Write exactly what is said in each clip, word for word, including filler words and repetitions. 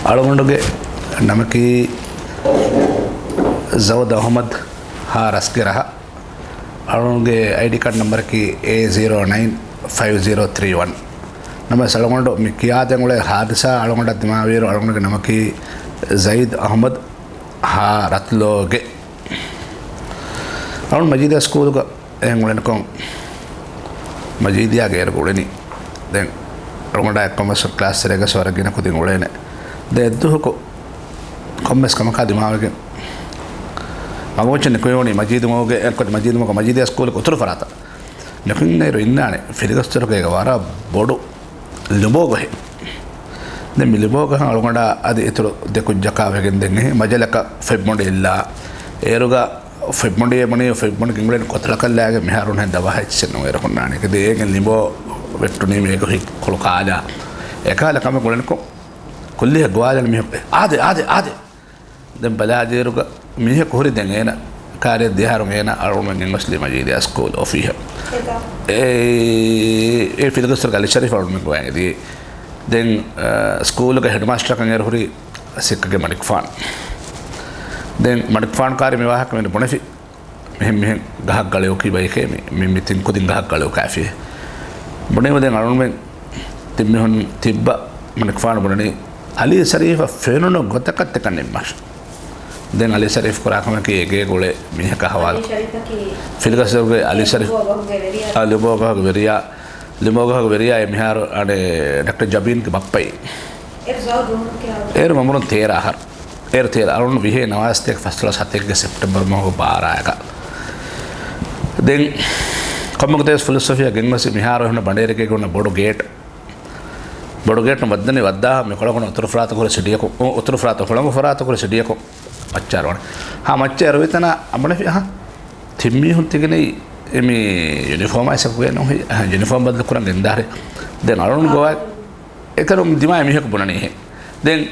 އަޅުގަނޑުގެ ނަމަކީ ޒައުދް އަހުމަދު ހާ ރަސްގެ ރަހަ. އަޅުގަނޑުގެ އައިޑީ ކާޑް ނަމްބަރަކީ އޭ ޒީރޯ ނައިން ފައިވް ޒީރޯ ތްރީ ވަން. ނަމަވެސް އަޅުގަނޑު މި ކިޔާދޭން އުޅޭ ހާދިސާ އަޅުގަނޑަށް ދިމާވިއިރު އަޅުގަނޑުގެ ނަމަކީ ޒައިދް އަހުމަދު ހާ ރަތްލޯގެ. އަޅުގަނޑު މަޖީދިޔާ ސްކޫލުގަ އެހެން އުޅެނިކޮށް، މަޖީދިޔާގެ އޭރުގަ އުޅެނީ. ދެން އަޅުގަނޑާ އެއްކޮންމެސް ކްލާސް ތެރޭގަސް ވަރަށް ގިނަ ކުދިން އުޅޭނެ. ދެން އެއްދުވަހަކު ކޮންމެސް ކަމަކާ ދިމާވެގެން މަގުމައްޗަށް ނިކުމެވުނީ މަޖީދު މަގުގެ، އެއްކޮށް މަޖީދު މަގު މަޖީދިޔާ ސްކޫލުގެ އުތުރު ފަރާތަށް. ނިކުތް އިރު އިންނާނެ ފިރިގަސްތުރުގޭގަ ވަރަށް ބޮޑު ލިބޯގަހެއް. ދެން މި ލިބޯގަހަށް އަޅުގަނޑާ އަދި އިތުރު ދެ ކުއްޖަކާ ވެގެން ދެން އެހި މަޖަލަކަށް ފެއްބޮނޑި އިއްލާ. އޭރުގަ ފެއްބޮނޑި އެބުނީ ފެއްބޮނޑި ގެންގުޅެން ކޮތަޅަކަށްލާގެ މިހާރުން ހެން ދަވާހެއްޗެއް ނުވޭ އޭރު ހުންނާނެ. އެކަދޭގެން ލިބޯ ވެއްޓުނީ މޭގަ ހި ކޮޅު ކާލާ. އެކާލަ ކަމެއް ގުޅެނިކޮށް ކުއްލިހެއް ގޮވާލަން މީހަކު އާދެ، އާދެ، އާދެ. ދެން ބަލާދިޔައިރުގަ މީހަކު ހުރި ދެން އޭނަ ކާރިއަށް ދިޔަހަރު އޭނަ އަޅުގަނޑުމެން ގެންގޮސްލީ މަޖީދިޔާ ސްކޫލް އޮފީހަށް. އެ، އެ ފިރިގަސްތުރުގެ އަލީ ޝަރީފް އަޅުގަނޑުމެން ގޮވައިގެން ދިޔައީ. ދެން، އަ، ސްކޫލުގެ ހެޑްމާސްޓަރަކަށް އޭރު ހުރީ ސިއްކަގެ މަނިކުފާނު. ދެން މަނިކުފާނު ކާރި މި ވާހަކަ މި ބުނެފި. މިހެން މިހެން ގަހަށް ގަޅިއޮކީ ބައެކޭ މި، މި، މި ތިން ކުދިން ގަހަށް ގަޅިއޮކާފި. ބުނެވި ދެން އަޅުގަނޑުމެން ތިން މީހުން ތިއްބަ މަނިކުފާނު ބުނަނީ އަލީ ޝަރީފަށް ފެނުނު ގޮތަކަށް ތިކަން ނިންމާށި. ދެން އަލީ ޝަރީފް ކުރާ ކަމަކީ އެގޭގަ އުޅޭ މީހަކާ ހަވާލު. އަލީ ޝަރީފަކީ ފިލިގަސްވަރުގެ އަލީ ޝަރީފް. ލިބޯގަހުގެ ވެރިޔާ. އާ، ލިބޯގަހުގެ ވެރިޔާ. ލިބޯގަހުގެ ވެރިޔާ އެ މިހާރު އަނެއް ޑޮކްޓަރ ޖަބީންގެ ބައްޕައި. އޭރު ޒައުދު އުމުރުން ކިހާ އެރު މަމުރުން ތޭރަ އަހަރު. އޭރު ތޭރަ އަޅުން ވިހޭ ނަވާސްތޭކަ ފަސްދޮޅަސް ހަތެއްގެ ސެޕްޓެމްބަރު މަހުގެ ބާރައިގަ. ދެން ކޮންމެ ގޮތެއް ފުލުސް ސޮފިޔާ ގެންގޮސް މިހާރު އެހުން ބަނޑޭރިގޭގެ ހުންނަ ބޮޑު ގޭޓް. ބޮޑު ގޭޓްނު ވައްދަނީ ވައްދާ މި ކޮޅަކުނު އުތުރު ފަރާތަކުރެ ސިޑިއަކު، އު، އުތުރު ފަރާތަ ހުޅަނގު ފަރާތަކުރެ ސިޑިއަކު މައްޗާރުވަނެ. ހާ މައްޗަށް އެރުވިތަނާ އަނބުނެފި އަހަ. ތިން މީހުން ތިގެނެއީ އެ މި ޔުނިފޯމާ ސަކުގެ ނުހި، އަހަ، ޔުނިފޯމް ބަދަލު ކުރަން ގެންދާރެ. ދެން އަޅުން ގޮވާ އެކަރު ދިމާ މީހަކު ބުނަނީހެ. ދެން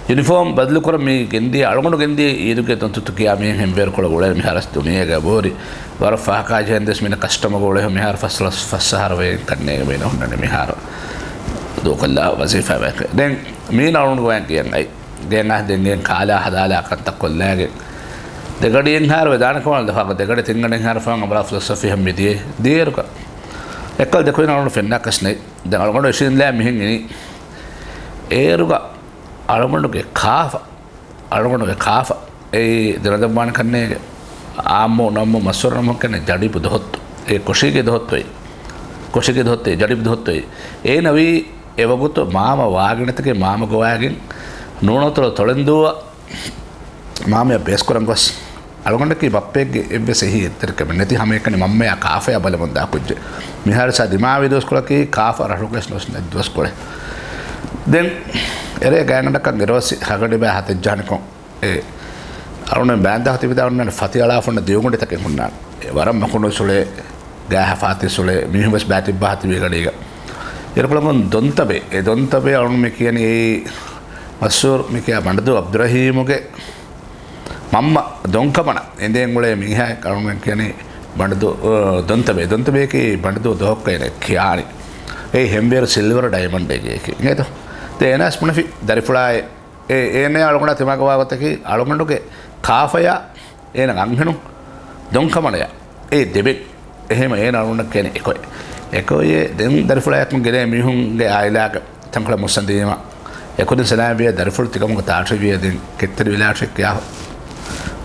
ޔުނިފޯމް ބަދަލުކުރަން މި ގެންދިޔަ އަޅުގަނޑު ގެންދިޔަ އީދުގެ ދޮންތުތު ކިޔާ މީހެއް ހެންވޭރުކޮޅަށް އުޅޭ މިހާރަސް ދުނިޔޭގަ ބޯރި. ވަރަށް ފަހަކާ ޖެހެން ދެސް މިނަ ކަސްޓަމަރ ގޯޅެ މިހާރު ފަސް ފަސް އަހަރު ވެގެން ކަންނޭގެ މީނަ ހުންނަނީ މިހާރު ދޫކޮށްލާ ވަޒީފާ ވެކެ. ދެން މީނަ އަޅުގަނޑު ގޮވަން ގެން އައި. ގެން އަހަ ދެން ގެން ކާލާ ހަދާލާ ކަންތައް ކޮށްލާގެން. ދެގަޑިއެއްހާރު ވެދާނެ ކަމަށް ދަފާގަ ދެގަޑި ތިންގަޑިއެއްހާރު ފަހަން އަބަރާ ފުލުސް ސޮފިހަށް މިދިޔަ. ދިޔައިރުގަ އެއްކަލަ ދެކުދިން އަޅުގަނޑު ފެންނާކަސް ނެތް. ދެން އަޅުގަނޑު އިށީނދެލާ މިހެން އިނީ. އޭރުގަ އަޅުގަނޑުގެ ކާފަ، އަޅުގަނޑުގެ ކާފަ، އެއީ ދެނަދައްވާނެ ކަންނޭގެ އާއްމު ނަމު މަސްވަރު ނަމު ކެނެ ޖަޑިބު ދޮހޮއްތު. އެ ކޮށީގެ ދޮހޮއްތުއެއް. ކޮށީގެ ދޮހޮއްތުއެއް، ޖަޑިބު ދޮހޮއްތުއެއް. އޭނަވީ އެވަގުތު މާމަ ވާގިނަތަކެއް މާމަ ގޮވާގެން ނޫނަތޮޅު ތޮޅެންދޫއަށް މާމަޔަށް ބޭސްކުރަން ގޮސް، އަޅުގަނޑަކީ ބައްޕައެއްގެ އެއްވެސް އެހީ އެއްތެރެކަމެއް ނެތި ހަމައެކަނި މަންމަޔާ ކާފަޔާ ބަލަމުންދާ ކުއްޖެއް. މިހާރު ސާ ދިމާވި ދުވަސްކޮޅަކީ ކާފަ ރަށުގަސް ނުވެސް ނެތް ދުވަސްކޮޅެއް. ދެން އެރޭ ގާތްގަނޑަކަށް އިރުއޮއްސި ހަގަޑިބައި ހަތައް ޖަހަނިކޮށް، އެ އަޅުގަނޑު ބާންދާ ހަތި ވިދާޅުންނާނެ ފަތި އަޅާފަންނަ ދިޔުގުނޑިތަކެއް ހުންނާނެ. އެ ވަރަށް މަކުނު ސުޅޭ ގާހަ ފާތި ސުޅޭ މީހުން ވެސް ބާތިއްބާ ހަތި ވިގަޑީގަ. އިރުކޮޅަކުން ދޮންތަބޭ، އެ ދޮންތަބޭ އަޅުގަނޑު މި ކިޔަނީ އެއީ މަސްހޫރު މި ކިޔާ ބަނޑުދޫ އަބްދުރަހީމުގެ މަންމަ ދޮންކަމަނަ އިނދެން އުޅޭ މީހާ އަޅުގަނޑު ކިޔަނީ ބަނޑުދޫ، އަ، ދޮންތަބޭ، ދޮންތަބޭކީ ބަނޑުދޫ ދޮހޮއްކައި ކިޔާނީ. އެއީ ހެންވޭރު ސިލްވަރ ޑައިމަންޑެއްގެ އެކެއް. އިނގޭތޯ؟ ދެން އޭނާސް ބުނެފި ދަރިފުޅާއެއް އެ، އޭނަޔާ އަޅުގަނޑާ ތިމާގަވާ ގޮތަކީ، އަޅުގަނޑުގެ ކާފަޔާ އޭނަގެ އަންހެނުން ދޮންކަމަނަޔާ އެ ދެބެން. އެހެންވީމަ އޭނަ އަޅުގަނޑަށް ކިޔަނީ އެކޮއެ. އެކޮއެ ދެން ދަރިފުޅާއަކުން ގެނައި މީހުންގެ އާއިލާގެ ތަންކޮޅެއް މުއްސަނދިވީމަ، އެކުދިން ސަލާމްވިޔަ ދަރިފުޅު ތިކަމުގެ ތާޓްރިވިޔަ ދެން ކެތްތެރި ވިލާޓްރި ކިޔާ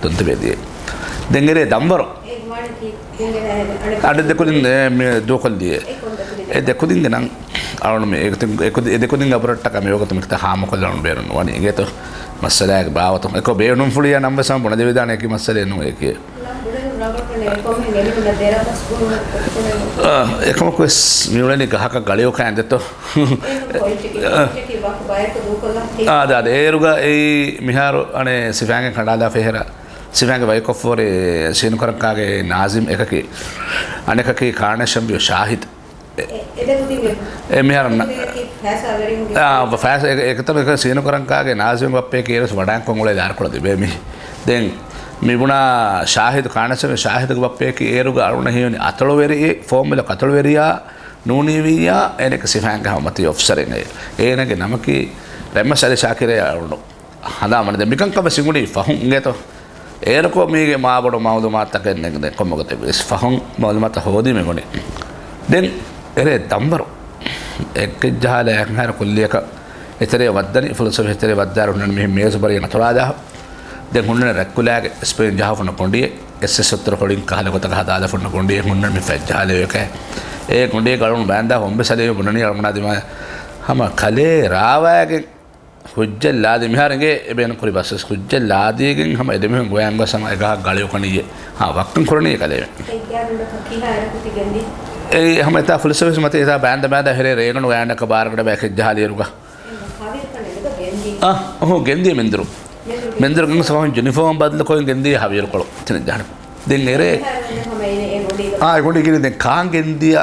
ދޮންތަބޭ ދިޔަ. ދެން އެރޭ ދަންވަރު. އަޑެއް ދެކުދިން އެ، މި ދޫކޮށްލިއޭ. އެ ދެކުދިންގެ ނަން އަޅުން މި އެ ދެކުދިންގެ އަބުރަށްޓަކާ މި ވަގުތު މިކަތަ ހާމަކޮށްލަން ބޭނުން ވަނީ އިނގޭތޯ މައްސަލާގެ ބާވަތު. އެކޮ ބޭނުންފުޅިޔާ ނަން ވެސް ހަމަ ބުނެދެވިދާނެ އެކި މައްސަލައެއް ނޫން އެކި. އާ، އެކަމަކު ވެސް މި އުޅެނީ ގަހަކަށް ގަޅިއޮކާ އިނދެތޯ. އާ، އާދެ، އާދެ. އޭރުގަ އެއީ މިހާރު އަނެއް ސިފައިންގެ ކަނޑާލާ ފެހެރަ ސިފައިންގެ ވައިކޮށްފޯރި ސީނުކަރަންކާގެ ނާޒިމް އެކަކީ، އަނެކަކީ ކާނޭޝަން ވިޔު ޝާހިދް. އެ، އެ މިހާރު ނަ-، އާ، ފައިސާ އެ، އެކަތަން އެކަ ސީނުކަރަންކާގެ ނާޒިމް ބައްޕައެކޭ އޭރު ވަޑާންކޮށް އުޅޭ ދާރުކޮޅު ލިބޭ މި. ދެން މި ބުނާ ޝާހިދު ކާނޭޝަން ޝާހިދުގެ ބައްޕައެކޭ އޭރުގަ އަޅުނަށް ހީވަނީ އަތޮޅުވެރިއެއް، ފޯމުލަ އަތޮޅުވެރިޔާ ނޫނީވިއްޔާ އޭނަގެ ސިފައިންގެ ހަމަ މަތީ އޮފިސަރެއް އެ. އޭނަގެ ނަމަކީ ރައްމަސް އަލީ ޝާކިރޭ އަޅުނު. ހަނދާން ވަނީ ދެން މިކަންކަން ވެސް އިނގުނީ ފަހުން އިނގޭތޯ. އޭރުކޮށް މީގެ މާބޮޑު މައުލޫމާތުތަކެއް ނެގި ދެން ކޮންމެ ގޮތެއް ވެސް ފަހުން މައުލޫމާތު ހޯދީމަ އިނގުނީ. ދެން އެރޭ ދަންވަރު އެއްކެއްޖަހާލާ އެއްހާރަ ކުއްލިއަކަށް އެތެރެއަށް ވައްދަނީ، ފުލުސަފި އެތެރެއަށް ވައްދާއިރު ހުންނަނީ މިހެން މޭޒު ބަރީގަ ނަތުރާލާފަ. ދެން ހުންނަނީ ރަތްކުލައިގެ ސްޕެއިން ޖަހާފަ ހުންނަ ގޮނޑިއެއް، އެސްއެސް އަތުރު ހޮޅިން ކަހަލަ ގޮތަކަށް ހަދާލާފަ ހުންނަ ގޮނޑިއެއް ހުންނަނީ މި ފަތްޖަހާލެވޭކަށް. އެ ގޮނޑިއެއްގަ އަޅުން ބާންދާ ހޮންބެ ސަލީމް ބުނަނީ އަޅުގަނޑާ ދިމާ ހަމަ ކަލޭ ރާވައިގެން ހުއްޖަތް ލާދީ މިހާރު އިނގޭ އެ ބޭނުންކުރި ބަސްވެސް ހުއްޖަތް ލާދީގެން ހަމަ އެދެމީހުން ގޮވައިގެން ގޮސް ހަމަ އެގަހަށް ގަޅިއުކަނިއްޔޭ. ހާ، ވައްކަން ކުރަނީ ކަލޭމެ. އެއްގާޑުންޑަކަށް ކިހާ އިރަކު ތި ގެންދީ؟ އެ ހަމަ އެތާ ފުލުސަފިސް މަތި އެތާ ބާންދަ ބާންދަ ހެރޭ ރޭގަނޑު ގާންޑަކަށް ބާރަގަޑަ ބައި ކެއްޖަހާލިއިރުގަ. ހަވީރުކަން އެނގުގަ ގެންދީ؟ އަ، އޮހޮ، ގެންދީ މެންދުރު. މެންދުރު. މެންދުރު ގެންގޮސް ހަމަ ޔުނިފޯމް ބަދަލުކޮށް ގެންދީ ހަވީރުކޮޅު. ތިނެއް ޖަހަނެ. ދެން އެރޭ. އާ، އެ ގޮނޑި ގިނި ދެން ކާން ގެންދިޔަ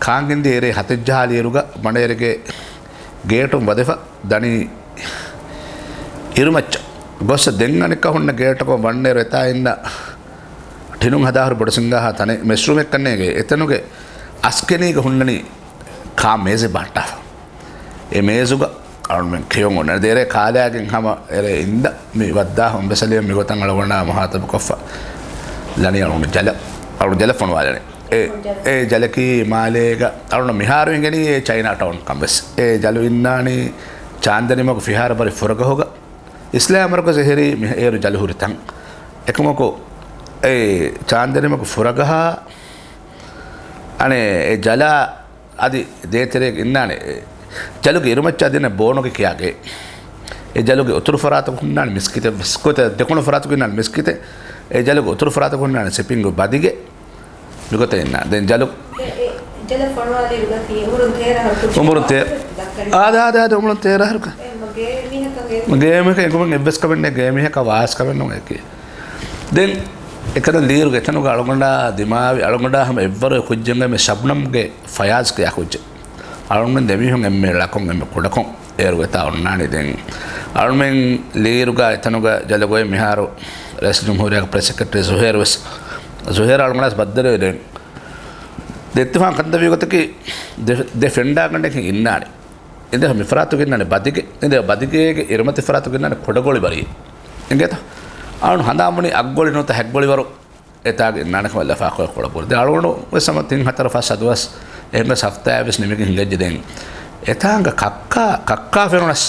ކާންގެންދިޔަ އެރޭ ހަތެއްޖަހާލިއިރުގަ ބަނޑޭރެގެ ގޭޓުން ވަދެފަ ދަނީ އިރުމައްޗަށް. ގޮއްސަ ދެން އަނެއްކާ ހުންނަ ގޭޓަކުން ވަންނޭރު އެތާ އިންނަ ޓިނުން ހަދާހުރި ބޮޑު ސިންގާހާ ތަނެއް މެސްރޫމެއްކަންނޭގެ އެތަނުގެ އަސްކެނީގަ ހުންނަނީ ކާ މޭޒެއް ބަހައްޓާފަ. އެ މޭޒުގަ އަޅުމެން ކެޔޮން އޮންނަނީ ދޭރޭ ކާލާގެން ހަމަ އެރޭ އިންދަ މި ވައްދާ ހޮންބެސަލިޔަ މިގޮތަށް އަޅުގަނޑާ މުހާތަބުކޮށްފަ ލަނީ އަޅުގަނޑު ޖަލަށް، އަޅުގަނޑު ޖަލަށް ފޮނުވާލަނީ. އެ، އެ ޖަލަކީ މާލޭގަ އަޅުގަނޑު މިހާރު އިނގެނީ އެ ޗައިނާ ޓައުން ކަން ވެސް. އެ ޖަލު އިންނާނީ ޗާންދަނިމަގު ފިހާރަ ބަރި ފުރަގަހުގަ. އިސްލާމް މަރުކަޒު އެހެރީ މި އޭރު ޖަލު ހުރި ތަން. އެކަމަކު އެ ޗާންދަނިމަގު ފުރަގަހާ އަނެއް އެ ޖަލާ އަދި ދޭތެރޭގަ އިންނާނެ. ޖަލުގެ އިރުމައްޗާ ދިންނަ ބޯނުގެ ކިޔާގެ. އެ ޖަލުގެ އުތުރު ފަރާތުގަ ހުންނާނެ މިސްކިތެއް ވެސް. ދެކުނު ފަރާތުގަ އިންނާނެ މިސްކިތެއް. އެ ޖަލުގެ އުތުރު ފަރާތުގަ ހުންނާނެ ސިޕިންގ ބަދިގެ. މިގޮތަށް އިންނާ. ދެން ޖަލު. އެ، އެ ޖަލަށް ފޮނުވާލިއިރުގަ ތި އުމުރުން ތޭރަ އަހަރު ކުއްޖެއް އުމުރުން ތޭ-، ދައްކަނީ. އާދެ، އާދެ، އާދެ، އުމުރުން ތޭރަ އަހަރު. އެ، ގޭ މީހަކަށް އެ-، ގޭ މީހަކަށް އެނގުމެއް އެއްވެސް ކަމެއް ނެތް، ގޭ މީހަކަށް ވާސް ކަމެއް ނޫން އެކީ. ދެން އެކަން ލީރުގެ އެތަނުގަ އަޅުގަނޑާ ދިމާވި، އަޅުގަނޑާ ހަމަ އެއްވަރު ކުއްޖެއްގެ މި ޝަބްނަމްގެ ފަޔާޒް ކިޔާ ކުއްޖެއް. އަޅުގަނޑު ދެމީހުން އެންމެ ޅަކުން އެންމެ ކުޑަކޮށް އޭރު އެތާ އޮންނާނީ. ދެން އަޅުމެން ލީރުގަ އެތަނުގަ ޖަލުގޮތް މިހާރު ރައީސް ޖުމްހޫރިއްޔާގެ ޕްރެސް ސެކްރެޓަރީ ޒުހޭރު ވެސް، ޒުހޭރު އަޅުގަނޑާސް ބައްދަލުވެ ދެން. ދެއްތިފާން ކަންތައްވީ ގޮތަކީ ދެ، ދެ ފެންޑާގަނޑެއް އިންނާނެ. އިނދެ މި ފަރާތުގަ އިންނާނެ ބަދިގެ، އިނދެ ބަދިގޭގެ އިރުމަތި ފަރާތުގަ އިންނާނެ ކުޑަގޮޅި ބަރީ. އިނގޭތަ؟ އަޅުން ހަނދާންވަނީ އަށްގޮޅި ނުވަތަ ހަތްގޮޅިވަރު އެތާގަ އިންނާނެ ކަމަށް ލަފާކޮޅެއް ކުޑަކޮޅު. ދެން އަޅުގަނޑު ވެސް ހަމަ ތިން ހަތަރު ފަސް ސަތު ދުވަސް އެހެން ހަފްތާއެއް ވެސް ނިމިގެން ހިނގައްޖެ ދެން. އެތާނގަ ކައްކާ، ކައްކާ ފެނުނަސް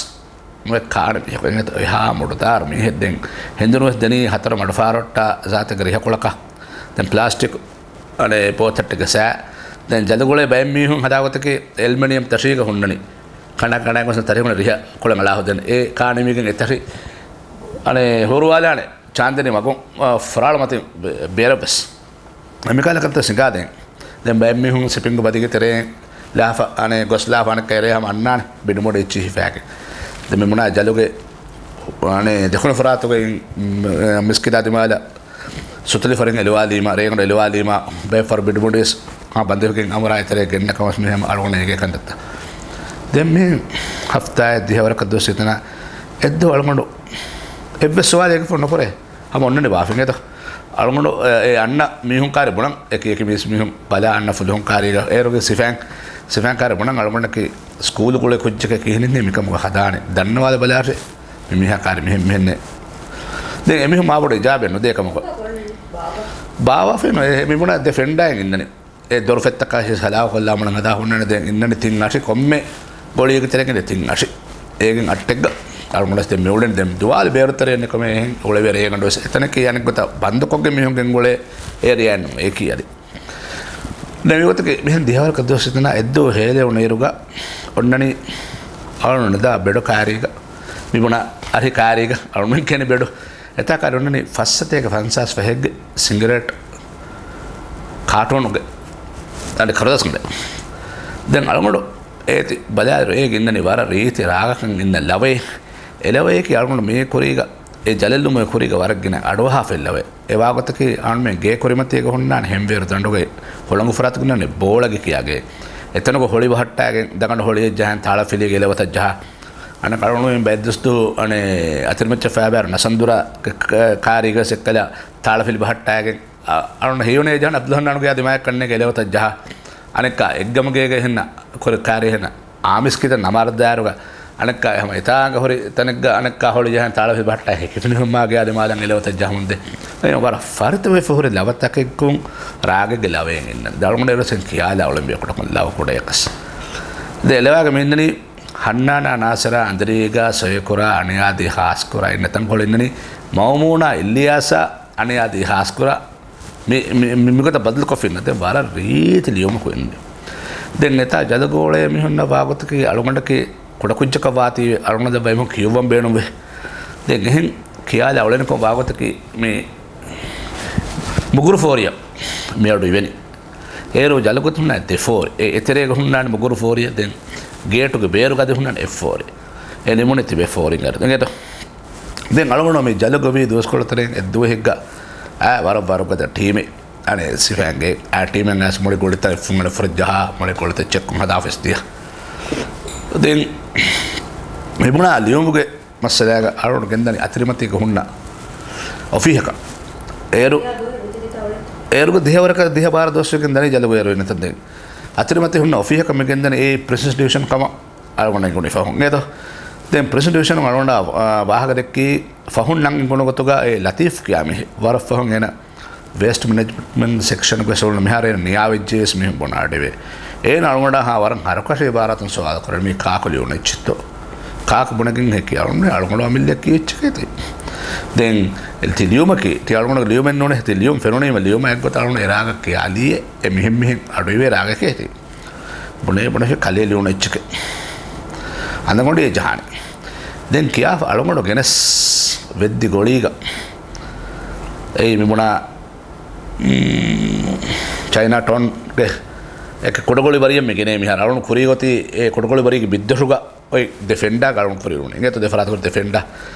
ނުވެ ކާނެ މީހަކު އެނގޭތަ؟ އެހާ މުޑުދާރު މީހެއް. ދެން ހެނދުނު ވެސް ދެނީ ހަތަރު މަޑު ފާރޮއްޓާ ޒާތެއްގެ ރިހަކޮޅަކަށް. ދެން ޕްލާސްޓިކް އަނެއް ބޯތައްޓެއްގެ ސާ. ދެން ޖަލުގޮޅޭ ބައެއް މީހުން ހަދާ ގޮތަކީ އެލްމިނިއަމް ތަށީގަ ހުންނަނީ. ކަނޑަ ކަނޑައިން ގޮސް ތަށި ހުންނަ ރިހަ ކޮޅަށް އަޅާ ހުދަން. އެ ކާނިމީގެން އެ ތަށި އަނެއް ހުރުވާލާނެ ޗާންދަނީ މަގުން، އަ، ފަރާޅު މަތިން ބެ-، ބޭރަށް ވެސް. އެ މިކަހަލަ ކަންތައް ސިނގާދޭން. ދެން ބައެއް މީހުން ސިޕިންގ ބަދިގެ ތެރެއިން ލާފަ، އަނެއް ގޮސް ލާފަ އަނެއްކާ އެރޭ ހަމަ އަންނާނެ ބިޑުމޮޑު އެއްޗިހި ހިފާގެން. ދެން މި ބުނާ ޖަލުގެ، އަނެއް ދެކުނު ފަރާތުގައި މި-، މިސްކިތާ ދިމާލަށް ސުތުލި ފަރިން އެލުވާލީމަ، ރޭގަނޑު އެލުވާލީމަ، ބައެއް ފަރު ބިޑުމޮޑުވެސް ހާ ބަނދެފިގެން އަމުރާ އެތެރޭ ގެންނަ ކަމަސް މިހެން އަޅުގަނޑު އޭގެ ކަންތައްތައް. ދެން މި ހަފްތާއެއް ދިހަވަރަކަށް ދުވަސް ހިތަނާ އެއްދުވަހު އަޅުގަނޑު އެއްވެސް ސުވާލެއް އެގެފުން ނުކުރޭ. ހަމަ އޮންނަނީ ވާފިން އެތަ؟ އަޅުގަނޑު އެ، އެ އަންނަ މީހުން ކާރި ބުނަން، އެކި އެކި މީސް މީހުން ބަލާ އަންނަ ފުލުހުން ކާރީގަ، އޭރުގެ ސިފައިން، ސިފައިން ކާރި ބުނަން އަޅުގަނޑަކީ ސްކޫލު ގުޅޭ ކުއްޖެކޭ ކިހިނެއް މިކަމުގަ ހަދާނެ. ދަންނަވާލަ ބަލާށޭ. މި މީހާ ކާރި މިހެން މިހެންނޭ. ދެން އެމީހުން މާބޮޑު އިޖާބެއް ނުދޭ ކަމަކު. ބާވާފައި ނު، އެ މި ބުނާ ދެ ފެންޑާއިން އިންނަނީ. އެ ދޮރުފަތްތަކާ ހިސް ހަލާކޮށްލާ މަނަ ހަދާ ހުންނަނީ ދެން އިންނަނީ ތިން އަށި ކޮންމެ ގޮޅިއެއްގެ ތެރެއިން ތިން އަށި. އޭގެން އައްޓެއްގަ އަޅުގަނޑަސް ދެން މިއުޅެނީ ދެން ދުވާލު ބޭރު ތެރެއެއް ނިކުމެ އެހެން އުޅެވޭ ރޭގަނޑުވެސް. އެތަނަކީ އަނެއްގޮތަށް ބަންދުކޮށްގެން މީހުން ގެންގުޅޭ އޭރިއާއެއް ނޫން އެކީ އަދި. ދެން މިގޮތަކީ މިހެން ދިހަވަރަކަށް ދުވަސް ހިތަނާ އެއްދުވަހު ހޭލެވުނު އިރުގަ އޮންނަނީ އަޅުގަނޑު ނިދާ ބެޑު ކާރީގަ. މި ބުނާ އަރި ކާރީގަ އަޅުގަނޑު ކެނި ބެޑު. އެތާ ކާރި އޮންނަނީ ފައްސަތޭކަ ފަންސާސް ފަހެއްގެ ސިނގިރޭޓް ކާޓޫނުގެ އަދި ކަރުދަސްގަނޑެއް. ދެން އަޅުގަނޑު އޭތި ބަލާއިރު އޭގެ އިންނަނީ ވަރަށް ރީތި ރާގަކަށް އިންނަ ލަވައެއް. އެ ލަވަޔަކީ އަޅުގަނޑު މީ ކުރީގަ އެ ޖަލެއް ލުމުގެ ކުރީގަ ވަރަށް ގިނަ އަޑުއަހާފައި ލަވައެއް. އެ ވާގޮތަކީ އަޅުމެން ގޭ ކުރިމަތީގަ ހުންނާނެ ހެންވޭރު ދަނޑުގައި ހުޅަނގު ފަރާތުގަ އިންނަނީ ބޯޅަގެ ކިޔާގެ. އެތަނުގަ ހޮޅި ބަހައްޓާގެން ދަގަނޑު ހޮޅިއެއް ޖަހަން ތާޅަފިލީގެ އެލަވަތައް ޖަހާ. އަނެއް އަޅުގަނޑުމެން ބައެއް ދުސްތު އަނެއް އަތިރިމައްޗަށް ފައިބާރު ނަސަންދުރާ ކ-، ކ-، ކާރީގަ ސެއްކަލަ ތާޅަފިލި ބަހައްޓާގެން އަ-، އަޅުން ހެޔޮނޭ ޖަހަން އަބްދުލްހަންނާނުގެ ދިމާއަށް ކަންނޭގެ އެލަވަތައް ޖަހާ. އަނެއްކާ އެއްގަމުގޭގަ ހެންނަ ކުރި ކާރި ހެންނަ އާމިސްކިތައް ނަމާރަދާއިރުގަ އަނެއްކާ އެހަމަ އެތާނގަ ހުރި ތަނެއްގަ އަނެއްކާ ހޮޅި ޖަހަން ތާޅަފި ބަހައްޓާ ހެކިފިނިހުންމާގެ އާދެ މާލަން އެލެވަތައް ޖަހަމުންދެ. އެ ވަރަށް ފަރިތަވެފަ ހުރި ލަވަތަކެއްގުން ރާގެއްގެ ލަވައެއް އިންނަން. ދަޅުމަޑޭރުސެން ކިޔާލާ އުޅެން ބޭކުޑަކުން ލަވަ ކުޑަޔަކަސް. ދެ އެލެވާގެ މި އިންނަނީ ހަންނާނާ ނާސިރާ އަނދިރީގާ ސޮއިކުރާ އަނިޔާދީ ހާސްކުރާ އިންނަ ތަންކޮޅު އިންނަނީ މައުމޫނާ އިލްޔާސާ އަނިޔާދީ ހާސްކުރާ މި، މި، މި، މިގޮތަށް ބަދަލުކޮށްފިންނަ ދެން ވަރަށް ރީތި ލިޔުމަކު އިންނެ. ދެން އެތާ ޖަލުގޯޅޭ މިހުންނަ ވާގޮތަކީ އަޅުގަނޑަކީ ކުޑަކުއްޖަކަށް ވާތީވެ އަޅުގަނޑަށް ދައްވައިމު ކިޔުއްވަން ބޭނުންވެ. ދެން އެހެން ކިޔާލާ އުޅެނިކޮށް ވާގޮތަކީ މި މުގުރު ފޯރިއަށް މިއަޑު އިވެނި. އޭރު ޖަލުގޮތު ހުންނާ ދެ ފޯރި. އެ އެތެރޭގަ ހުންނާނެ މުގުރު ފޯރިއަށް ދެން ގޭޓުގެ ބޭރުގަދި ހުންނާނެ އެއް ފޯރި. އެ ނިމުނެ ތިބޭ ފޯރިން އަރި. ދެން އަޅުގަނޑު މި ޖަލުގަވީ ދުވަސްކޮޅު ތެރެއިން އެއްދުވަހެއްގަ އާ ވަރަށް ވަރުގަދަ ޓީމެއް. އަނެ ސިފައިންގެ އާ ޓީމެއް އައިސް މުޅި ގޮޅިތައް އެއްފުން އަނެއްފުރަށް ޖަހާ މުޅި ގޮޅިތައް ޗެކްކޮށް ހަދާ އޮފީސް ދިޔަ. ދެން މިބުނާ ލިޔުމުގެ މައްސަލާގަ އަޅުގަނޑު ގެންދަނީ އަތިރިމަތީގަ ހުންނަ އޮފީހަކަށް. އޭރު، އޭރުގެ ދިހަވަރަކަށް ދިހަ ބާރަ ދުވަސްވެގެން ދަނީ ޖަލުގަ އޭރު އިންނަތަން ދެން. އަތިރިމަތި ހުންނަ އޮފީހަކަށް މި ގެންދަނީ އެ ޕްރިންސަސް ޑިވިޝަން ކަމަށް އަޅުގަނޑަށް އެނގުނީ ފަހުން. އޭތޯ؟ ދެން ޕްރިންސަސް ޑިވިޝަނުން އަޅުގަނޑާ، އާ، ވާހަކަ ދެއްކީ ފަހުން ނަން އެނގުނު ގޮތުގަ އެ ލަތީފް ކިޔާ މީހެއް. ވަރަށް ފަހުން އޭނަ ވޭސްޓް މެނޭޖްމަންޓް ސެކްޝަނުގެ ސޯޅުން މިހާރު އޭނަ ނިޔާވެއްޖެވެސް މީހުން ބުނާ އަޑެވެ. އޭނަ އަޅުގަނޑާ ހާ ވަރަށް ހަރުކަށި އިބާރާތުން ސުވާލު ކުރޭ މީ ކާކު ލިޔުނު އެއްޗެއްތޯ؟ ކާކު ބުނެގެން ހެކި އަޅުގަނޑު އަޅުގަނޑު އަމިއްލަ ކީއްޗެކޭތީ؟ ދެން ތި ލިޔުމަކީ ތި އަޅުގަނޑު ލިޔުމެއް ނޫނޭ. ތި ލިޔުން ފެނުނީމަ ލިޔުމަށް އެއްގޮތަށް އަޅުގަނޑު އެރާގަ ކިޔާލީއޭ އެ މިހެން މިހެން އަޑުއިވޭ ރާގެކޭތީ. ބުނޭ ބުނެފި ކަލޭ ލިޔުނު އެއްޗެކޭ. އަނދަގޮނޑި އެ ޖަހާނެ. ދެން ކިޔާފަ އަޅުގަނޑު ގެނެސް ވެއްދި ގޮޅީގަ އެއީ މިބުނާ، މް، ޗައިނާ ޓައުންގެ އެކެ ކުޑަގޮޅި ވަރިއަށް މި ގެނޭ މިހާރު. އަޅުން ކުރީ ގޮތީ އެ ކުޑަގޮޅި ވަރީގެ ބިއްދޮށުގަ އޮތް ދެ ފެންޑާ އަޅުން ކުރި ރުނި. އިނގޭތޯ ދެ ފަރާތުގަ ދެ ފެންޑާ.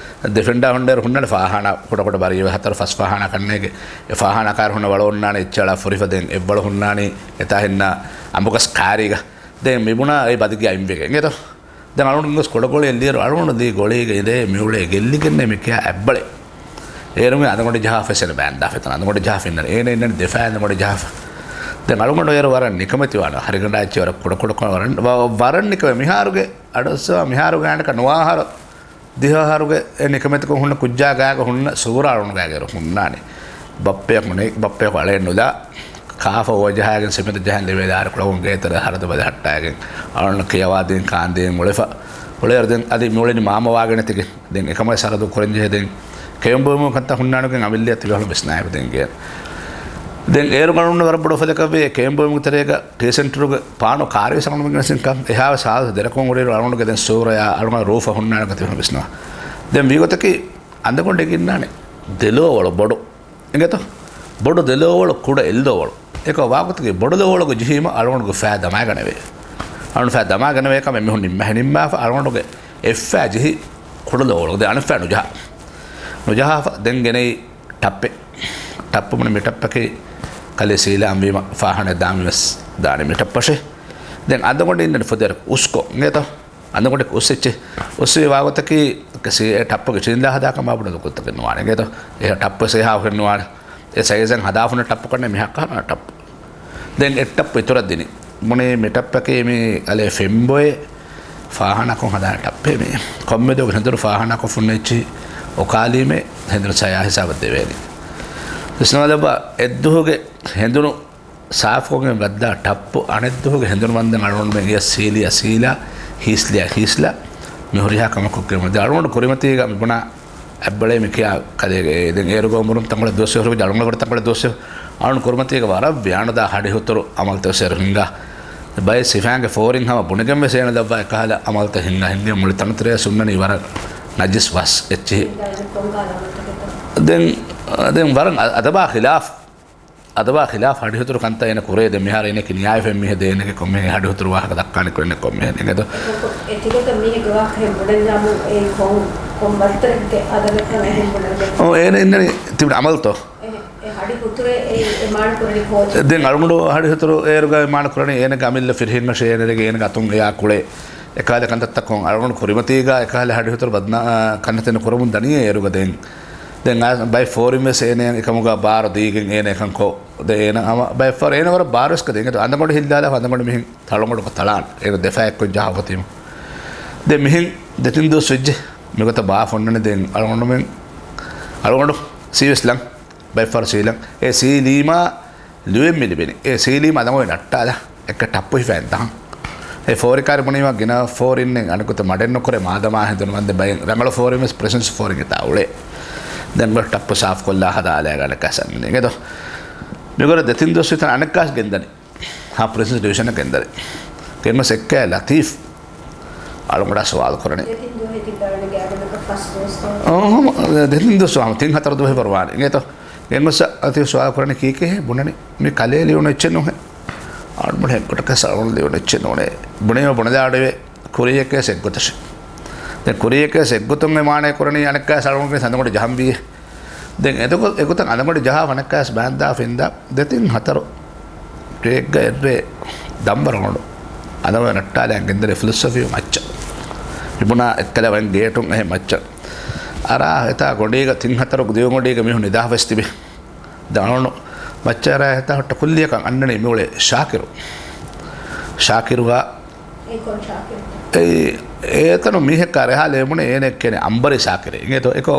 ދެ ފެންޑާ ހުންނައިރު ހުންނާނެ ފާހާނާ ކުޑަކުޑަ ވަރިއެވެ. ހަތަރު ފަސް ފާހާނާ ކަންނޭގެ. އެ ފާހާނާ ކާރު ހުންނަ ވަޅު އޮންނާނެ އެއްޗެއް އަޅާ ފުރިފަ ދެން އެއްވަޅު ހުންނާނީ އެތާ ހެންނާ އަނބުގަސް ކާރީގަ. ދެން މިބުނާ އެ ބަދިގެ އައިންވެގެ. އިނގޭތޯ؟ ދެން އަޅުން ގޮސް ކުޑަގޮޅި އެއްލިއިރު އަޅުގަނޑު ދީ ގޮޅީގަ އިނދޭ މިއުޅޭ ގެއްލިގެންނޭ މި ކިޔާ އެއްބަޅެއް. އޭރުމެ އަނދަގޮނޑި ޖަހާފަ އެސެން ބާންދާފަ އެތަނަށް އަނދަގޮނޑި ޖަހާފަ އިންނަނީ. އޭނަ އިންނަނީ ދެފާ އަނދަގޮނޑި ޖަހާފަ. ދެން އަޅުގަނޑު އޭރު ވަރަށް ނިކަމެތިވާނެ. ހަރިގަނޑާ އެއްޗެއް ވަރަށް ކުޑަކުޑަކޮށް ވަރަށް، ވަ-، ވަރަށް ނިކަމެ މިހާރުގެ އަޑުއައްސަވާ މިހާރުގެ އަނެކަ ނުވާހާރު ދިހަ އަހަރުގެ އެ ނިކަމެތިކޮށް ހުންނަ ކުއްޖާ ގާގަ ހުންނަ ސޫރަ އަޅުނުގާގެރު ހުންނާނެ. ބައްޕަޔަކު ނެ-، ބައްޕަޔަކު އަޅެއް ނުލާ، ކާފަ އޯޖަހާގެން ސިމެންތު ޖަހަން ލެވޭ ދާރި ކުޅަވުން ގޭތެރެ ހަރަދު ބަލަ ހައްޓާގެން އަޅުން ކިޔަވާދީން ކާންދީން އުޅެފަ. އުޅޭއިރު ދެން އަދި މިއުޅެނީ މާމަ ވާގެނެތިގެން. ދެން އެކަމަށް ސަރަދު ކުރަންޖެހޭ ދެން ކެއުން ބޮއެމުން ކަންތައް ހުންނާނެގެން އަމިއްލައަށް ތިބޭފުޅުން ވިސްނާއިފަ ދެން ގެޔަށް. ދެން އޭރު ގަނޑުން ވަރަށް ބޮޑު އުފަލަކަށްވޭ ކެއުން ބޮއެމުގެ ތެރޭގަ ޓީ ސެންޓަރުގެ ޕާނު ކާރިވެސް އަޅުގަނޑުމެން ގެނެސްދިންކަން. އެހާވެސް ހާދަ ދެރަކުން އުޅޭއިރު އަޅުގަނޑުގެ ދެން ސޫރަޔާ އަޅުގަނޑު ރޫފަ ހުންނާނެ ތިބޭފުޅުން ވިސްނާ. ދެން ވީގޮތަކީ އަނދަގޮނޑި އެގިންނާނެ ދެލޯވަޅު ބޮޑު. އިނގޭތޯ؟ ބޮޑު ދެލޯވަޅު ކުޑަ އެއްލޯވަޅު. އެކަ ވާގޮތަކީ ބޮޑު ލޯވަޅުގެ ޖެހީމަ އަޅުގަނޑުގެ ފައި ދަމާގަނެވޭ. އަޅުގަނޑު ފައި ދަމާގަނެވޭ ކަމެއް މީހުން ނިންމާ ނިންމާފަ އަޅުގަނޑުގެ އެއްފައި ޖެހި ކުޑަ ލޯވަޅު. ދެން އަނެއްފައި ނުޖަހާ. ނުޖަހާފަ ދެން ގެނައީ ޓައްޕެއް. ޓައްޕު ބުނި މި ޓައްޕަކީ ކަލޭ ސީލާ އަންވީމަ ފާހާނާ ދާންވީމަސް ދާނީ މި ޓައްޕަށޭ. ދެން އަނދަގޮނޑި އިންނަނީ ފުދޭވަރަކަށް އުސްކޮށް. އިނގޭތޯ؟ އަނދަގޮނޑެއް އުސް އެއްޗެއް. އުސްވީ ވާގޮތަކީ ސީ-، އެ ޓައްޕުގެ ސީންދާ ހަދާކަށް މާބޮޑު ގޮތަކެއް ނުވާނެ. އިނގޭތޯ؟ އެ ޓައްޕު ސޭހާ ހުންނުވާނެ. އެ ސައިޒަށް ހަދާފަ ހުންނަ ޓައްޕު ކަންނޭ މި ހައްކާ ހަނާ ޓައްޕު. ދެން އެއް ޓައްޕު އިތުރަށް ދިނީ. ބުނީ މި ޓައްޕަކީ މި އަލޭ ފެންބޮއެ ފާހާނާކޮށް ހަދާ ޓައްޕެއް މީ. ކޮންމެ ދުވަހަކު ހެނދުނު ފާހާނާކޮށް ހުންނަ އެއްޗިހި އޮކާލީމޭ ހެނދުނު ސަޔާ ހިސާބަށް ދެވޭނީ. ވިސްނާލަބަ އެއްދުވަހުގެ ހެނދުނު ސާފުކޮށްގެން ވައްދާ ޓައްޕު އަނެއްދުވަހުގެ ހެނދުނު ވަންދެން އަޅުގަނޑުމެން އެޔަށް ސީލިޔާ ސީލާ، ހީސްލިޔާ ހީސްލާ، މި ހުރިހާ ކަމަކު ކެމު. ދެ އަޅުގަނޑު ކުރިމަތީގަ މި ބުނާ އެއްބަޅޭ މި ކިޔާ ކަލޭގެ ދެން އޭރުގަ އުމުރުން ތަންކޮޅެއް ދުވަސް ހުރި އަޅުގަނޑު ތަންކޮޅެއް ދުވަސް އަޅުން ކުރިމަތީގަ ވަރަށް ވިޔާނުދާ ހަޑި ހުތުރު އަމަލުތައް ވެސް އޭރު ހިނގާ. ބައެއް ސިފައިންގެ ފޯރިން ހަމަ ބުނެގެން ވެސް އޭނަ ދައްވާ އެކަހަލަ އަމަލުތައް ހިނގާ ހިނގޭ މުޅި ތަނަތެރެއަށް ހުންނަނީ ވަރަށް ނަޖިސް ވަސް އެއްޗިހި. ދެން، ދެން ވަރަށް އަ-، އަދަބާ ޚިލާފް އަދަބާ ޚިލާފް ހަޑިހުތުރު ކަންތައް އޭނަ ކުރޭ. ދެން މިހާރު އޭނައަކީ ނިޔާވެފައި މީހެއް ދޭނެގެ ކޮންމެހެން ހަޑިހުތުރު ވާހަކަ ދައްކާނެ ކުރެން ކޮންމެހެން އިނގޭތޯ؟ އެކަކު އެތިގޮތަށް މީހެއްގެ ވާހަކަ ހެން ބުނެލާމު އެއީ ކޮން، ކޮން ވައްތަރެއްގެ އަދަބެއްކަން އެހެން ބުނެލެ. އޯ، އޭނަ އިންނަނީ ތިބި އަމަލުތޯ؟ އެ، އެ ހަޑި ހުތުރެ އެ، އެ މާނަ ކުރަނީ ކޯޗެއް. ދެން އަޅުގަނޑު ހަޑި ހުތުރު އޭރުގަ މާނަ ކުރަނީ އޭނަގެ އަމިއްލަ ފިރިހެން މަށޭ އޭނަގެ އޭނަގެ އަތުން އެޔާ ކުޅޭ. އެކަހަލަ ކަންތައްތައް ކޮން އަޅުގަނޑު ކުރިމަތީގަ އެކަހަލަ ހަޑި ހުތުރު ބަދްނާ، ކަންތައް ކުރަމުން ދަނީ އޭރުގަ ދެން. ދެން އާ، ބައެއް ފޯރިން ވެސް އޭނަ އެކަމުގަ ބާރު ދީގެން އޭނަ އެކަން ކޮށް. ދެ އޭނަ ހަމަ ބައެއްފަހަރު އޭނަ ވަރަށް ބާރުވެސް ކަދޭ. އިނގޭތޯ އަނދަގޮނޑު ހިއްލާލާފަ އަނދަގޮނޑު މިހެން ތަޅުނގަނޑު ތަޅާން. އޭނަ ދެފައި އެއްކޮށް ޖަހާފަ އޮތީމަ. ދެން މިހެން ދެތިން ދުވަސް ވެއްޖެ. މިގޮތަށް ބާ ފޮންނަނީ ދެން އަޅުގަނޑުމެން، އަޅުގަނޑު ސީވެސް ލަން. ބައެއްފަހަރު ސީލަން. އެ ސީލީމާ ލުއެއް މި ލިބެނީ. އެ ސީލީމް އަނދަގޮނޑު ނައްޓާލާ އެއްކަ ޓައްޕު ހިފައިން ދާން. އެ ފޯރިކާރި ބުނީމަ ގިނަ ފޯރިންނެއް އަނެކުތަ މަޑެއް ނުކުރޭ މާދަމާ ހެނދުނު ވަންދެ ބައެއް ރަނގަޅު ފޯރިން ވެސް ޕްރެސެންސް ފޯރިން އެތާ އުޅޭ. ދެން ގޮސް ޓައްޕު ސާފުކޮށްލާ ހަދާލާގަނެ ކަސަން އިނގޭތޯ. މިގޮރަށް ދެތިން ދުވަސް ވިތަން އަނެއްކާސް ގެންދަނީ. ހާ ޕްރިންސިޕަލް ޑިވިޝަނަށް ގެންދަރި. ގެންގޮސް އެއްކައި ލަތީފް އަޅުގަނޑާ ސުވާލު ކުރަނީ. ދެތިން ދުވަހެއް ތިއްބާވަނީ ގާތްގަނޑަކަށް ފަސް ދުވަސްތޯ؟ އަހަ، ދެތިން ދުވަސް ހަމަ ތިން ހަތަރު ދުވަހެއް ވަރު ވާނެ. އިނގޭތޯ؟ ގެންގޮސް ލަތީފް ސުވާލު ކުރަނީ ކީކޭ ބުނަނީ؟ މި ކަލޭ ލިޔުނު އެއްޗެއް ނޫނޭ. އަޅުގަނޑު ހެއްގޮތަކަސް އަޅުގަނޑު ލިޔުނު އެއްޗެއް ނޫނޭ. ބުނީމަ ބުނެލާޑުވޭ ކުރިޔަކޭސް އެއްގޮތަށް. ދެން ކުރިޔަކޭސް އެއްގޮތުން އެ މާނައެއް ކުރަނީ އަނެއްކާސް އަޅުގަނޑުގެ ސަނދަގޮޑި ޖަހަންވީ. ދެން އެދުގަ-، އެގޮތަށް އަނދަގޮނޑި ޖަހާ ފަނައްކާސް ބާންދާފަ އިންދާ ދެތިން ހަތަރު ރޭގަ އެއްރޭ ދަންވަރަށް އަނދަގޮނޑު އަނދަގޮނޑި ނައްޓާލައިގެން ގެންދަރި ފިލޮސޮފީ މައްޗަށް. މިބުނާ އެއްކަލަ ވަން ގޭޓުން އެހެ މައްޗަށް. އަރާ އެތާ ގޮނޑީގަ ތިން ހަތަރު ދިވެހި ގޮނޑީގަ މީހުން ނިދާފަ ވެސް ތިބި. ދާނު މައްޗަށް އަރާ އެތާ ހުއްޓަ ކުއްލިއަކަށް އަންނަނީ މިއުޅޭ ޝާކިރު. ޝާކިރުގަ އެއީ ކޮން ޝާކިރު؟ އެއީ އޭތަނު މީހެއްކާ ރެހާލެވުނު އޭނަ ކިޔަނީ އަނބަރީ ޝާކިރޭ. އިނގޭތޯ އެކޯ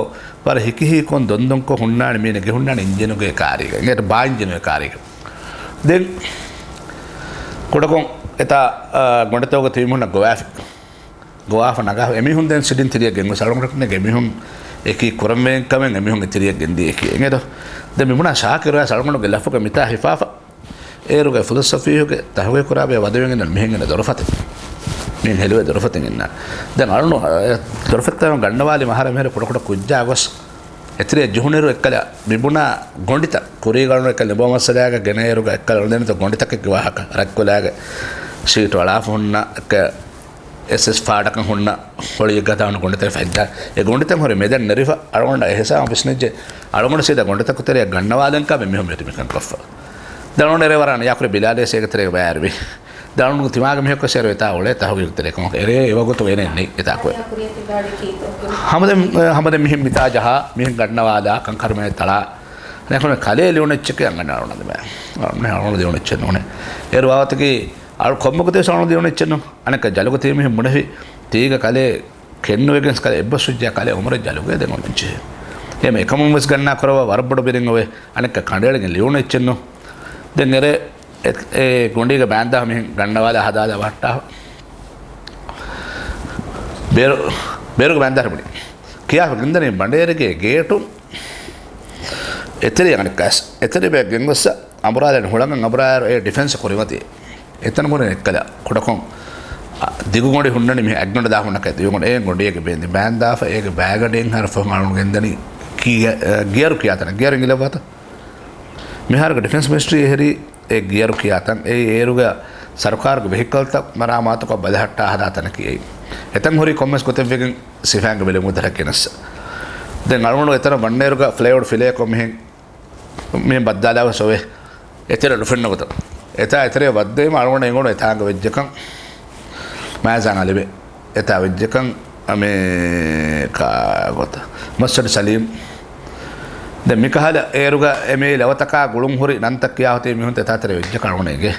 ވަރަށް ހިކިހިކޮން ދޮންދޮންކޮށް ހުންނާނެ މީނަ ގެ ހުންނާނެ އިންޖިނުގެ ކާރީގަ. އިނގޭތޯ ބާ އިންޖިނުގެ ކާރީގަ. ދެން ކުޑަކޮށް އެތާ، އާ، ގޮނޑިތަކުގެ ތިބި މީހުންނަށް ގޮވާފި. ގޮވާފަ ނަގާފަ އެމީހުން ދެން ސިޑިން ތިރިއަށް ގެންގޮސް އަޅުގަނޑަކަށް ނެގޭ މީހުން އެކީ ކުރަންވެގެން ކަމެއް އެމީހުން ތިރިއަށް ގެންދިޔަ އެކީ. އިނގޭތޯ ދެން މިބުނާ ޝާކިރު އަޅުގަނޑުގެ ލަފުގަ މިތާ ހިފާފަ. އޭރުގެ ފިލޮސޮފީހުގެ ތަހުގީގު ކުރާބެ ވަދެވެގެން މިހެން އިންނަ ދޮރުފަތެއް. މިހެން ހެލުވޭ ދޮރުފަތެއް އިންނަ. ދެން އަޅުނު، އެ، ދޮރުފަތްތައް ގަންނަވާލި މަހަރަށް މިހިރަ ކުޑަކުޑަ ކުއްޖާ ގޮސް އެތެރެއަށް ޖެހުނިއިރު އެއްކަލަ މިބުނާ ގޮނޑިތައް ކުރީގަ އަޅުނު އެއްކަލަ ލިބޯ މައްސަލާގަ ގެނައިރުގަ އެއްކަލަ އުޅެނިތަ ގޮނޑިތަކެއްގެ ވާހަކަ ރަތްކުލާގެ ޝީޓު އަޅާފަ ހުންނަ އެއްކަ އެސް އެސް ފާޑަކަށް ހުންނަ ހޮޅިއެއްގަ ދާނު ގޮނޑިތައް ފެއްދާ. އެ ގޮނޑިތައް ހުރި މެދަށް ނެރިފަ އަޅުގަނޑަށް އެހިސާބުން ވިސްނިއްޖެ. އަޅުގަނޑު ސީދާ ގޮނޑިތަކު ތެރެއަށް ގަންނަވާލަން ކާބެ މީހުން މިއޮތީ މިކަން ކޮށްފަ. ދެން އަޅުގަނޑު އެރޭ ވަރަށް އަނިޔާކުރި ބިލާލޭ ސޭގެ ތެރޭގަ ބައިވެރިވި. ދެން އަޅުގަނޑު ތިމާގެ މީހަކު ސޭރު އެތާ އުޅޭ ތަހުގީގު ތެރޭ ކަމަކު އެރޭ އެވަގުތު އޭނެ ނެތް އެތާކު. ހަމަދެން، ހަމަދެން މިހެން މިތާ ޖަހާ، މިހެން ގަންނަވާލާ، ކަންކަރުމޭ ތަޅާ. ނެކުނެ ކަލޭ ލިޔުނު އެއްޗެކޭ އަންގަން އަޅުގަނޑު ދެމޭ. އަޅުގަނޑު ލިޔުނު އެއްޗެއް ނޫނޭ. އޭރު ވާވަތަކީ އަޅު ކޮންމަގުތޭ ސަޅުނު ދިޔުނެއްޗެއްނު. އަނެއްކާ ޖަލުގަ ތިބި މީހުން ބުނެފި، ތީގަ ކަލޭ ކެންނުވެގެން ކަލޭ އުމުރެއް ޖަލުގަ ދެން އޮންނަންޖެހޭ. އެހެން އެކަމުން ވެސް ގަންނާ ކުރައްވާ ވަރަށް ބޮޑު ބިރެއް އޮވޭ. އަނެއްކާ ކަނޑައެޅިގެން ލިޔުނު އެއްޗެއްނު. ދެން އެރޭ އެ، އެ ގޮނޑީގަ ބާންދާ މިހެން ގަންނަވާލާ ހަދާލާ ވަހައްޓާ. ބޭރު، ބޭރުގަ ބާންދާ ބުނި. ކިޔާފަ ގެންދަނީ ބަނޑޭރިގެ ގޭޓު. އެތެރެއަށް އަނެއްކާސް. އެތެރެ ބޭ ގެންގޮއްސަ އަނބުރާލެން ހުޅަނގަން އަނބުރާއިރު އެ ޑިފެންސް ކުރިމަތި. އެތަން ބުނެ އެއްކަލަ ކުޑަކޮށް، އަ، ދިގު ގޮނޑި ހުންނަނީ މި އަތްގަނޑު ދާ ހުންނަކަށް ދިގު ގޮނޑި އެ ގޮނޑިއެއްގެ ބޭންދި ބާންދާފަ އޭގެ ބައިގަނޑި އެއްހާރު ފަހުން އަޅުން ގެންދަނީ ކީ-، އަ، ގިޔަރު ކިޔާތަނަށް. ގިޔަރު އިނގިލައްވާތަ؟ މިހާރުގެ ޑިފެންސް މިނިސްޓްރީ އެހެރީ އެ ގިޔަރު ކިޔާތަން. އެއީ އޭރުގެ ސަރުކާރުގެ ވެހިކަލްތައް މަރާމާތުކޮށް ބަލަހައްޓާ ހަދާ ތަނަކީ އެއީ. އެތަން ހުރީ ކޮންމެސް ގޮތެއްވެގެން ސިފައިންގެ ބެލުމުގެ ދަށަށް ގެނައްސަ. ދެން އަޅުގަނޑު އެތަނަށް ވަންނައިރުގަ ފްލައިވުޑް ފިލޭކޮށް މިހެން މިހެން ބައްދާލާވެސް އޮވޭ. އެތެރެ ނުފެންނަ ގޮތަށް. އެތާ އެތެރެ ވައްދައިމަ އަޅުގަނޑަށް އެނގުނު އެތާނގަ ވެއްޖެކަން. މާޒާން އަލިބެ. އެތާ ވެއްޖެކަން މި ކާ ގޮތަށް. މައްސަޑު ސަލީމް. ދެން މިކަހަލަ އޭރުގަ އެމީ ލަވަތަކާ ގުޅުން ހުރި ނަންތައް ކިޔާ ހޮތީ މީހުން އެތާ ތެރެ ވެއްޖެކަން އަޅުގަނޑަށް އެނގޭ.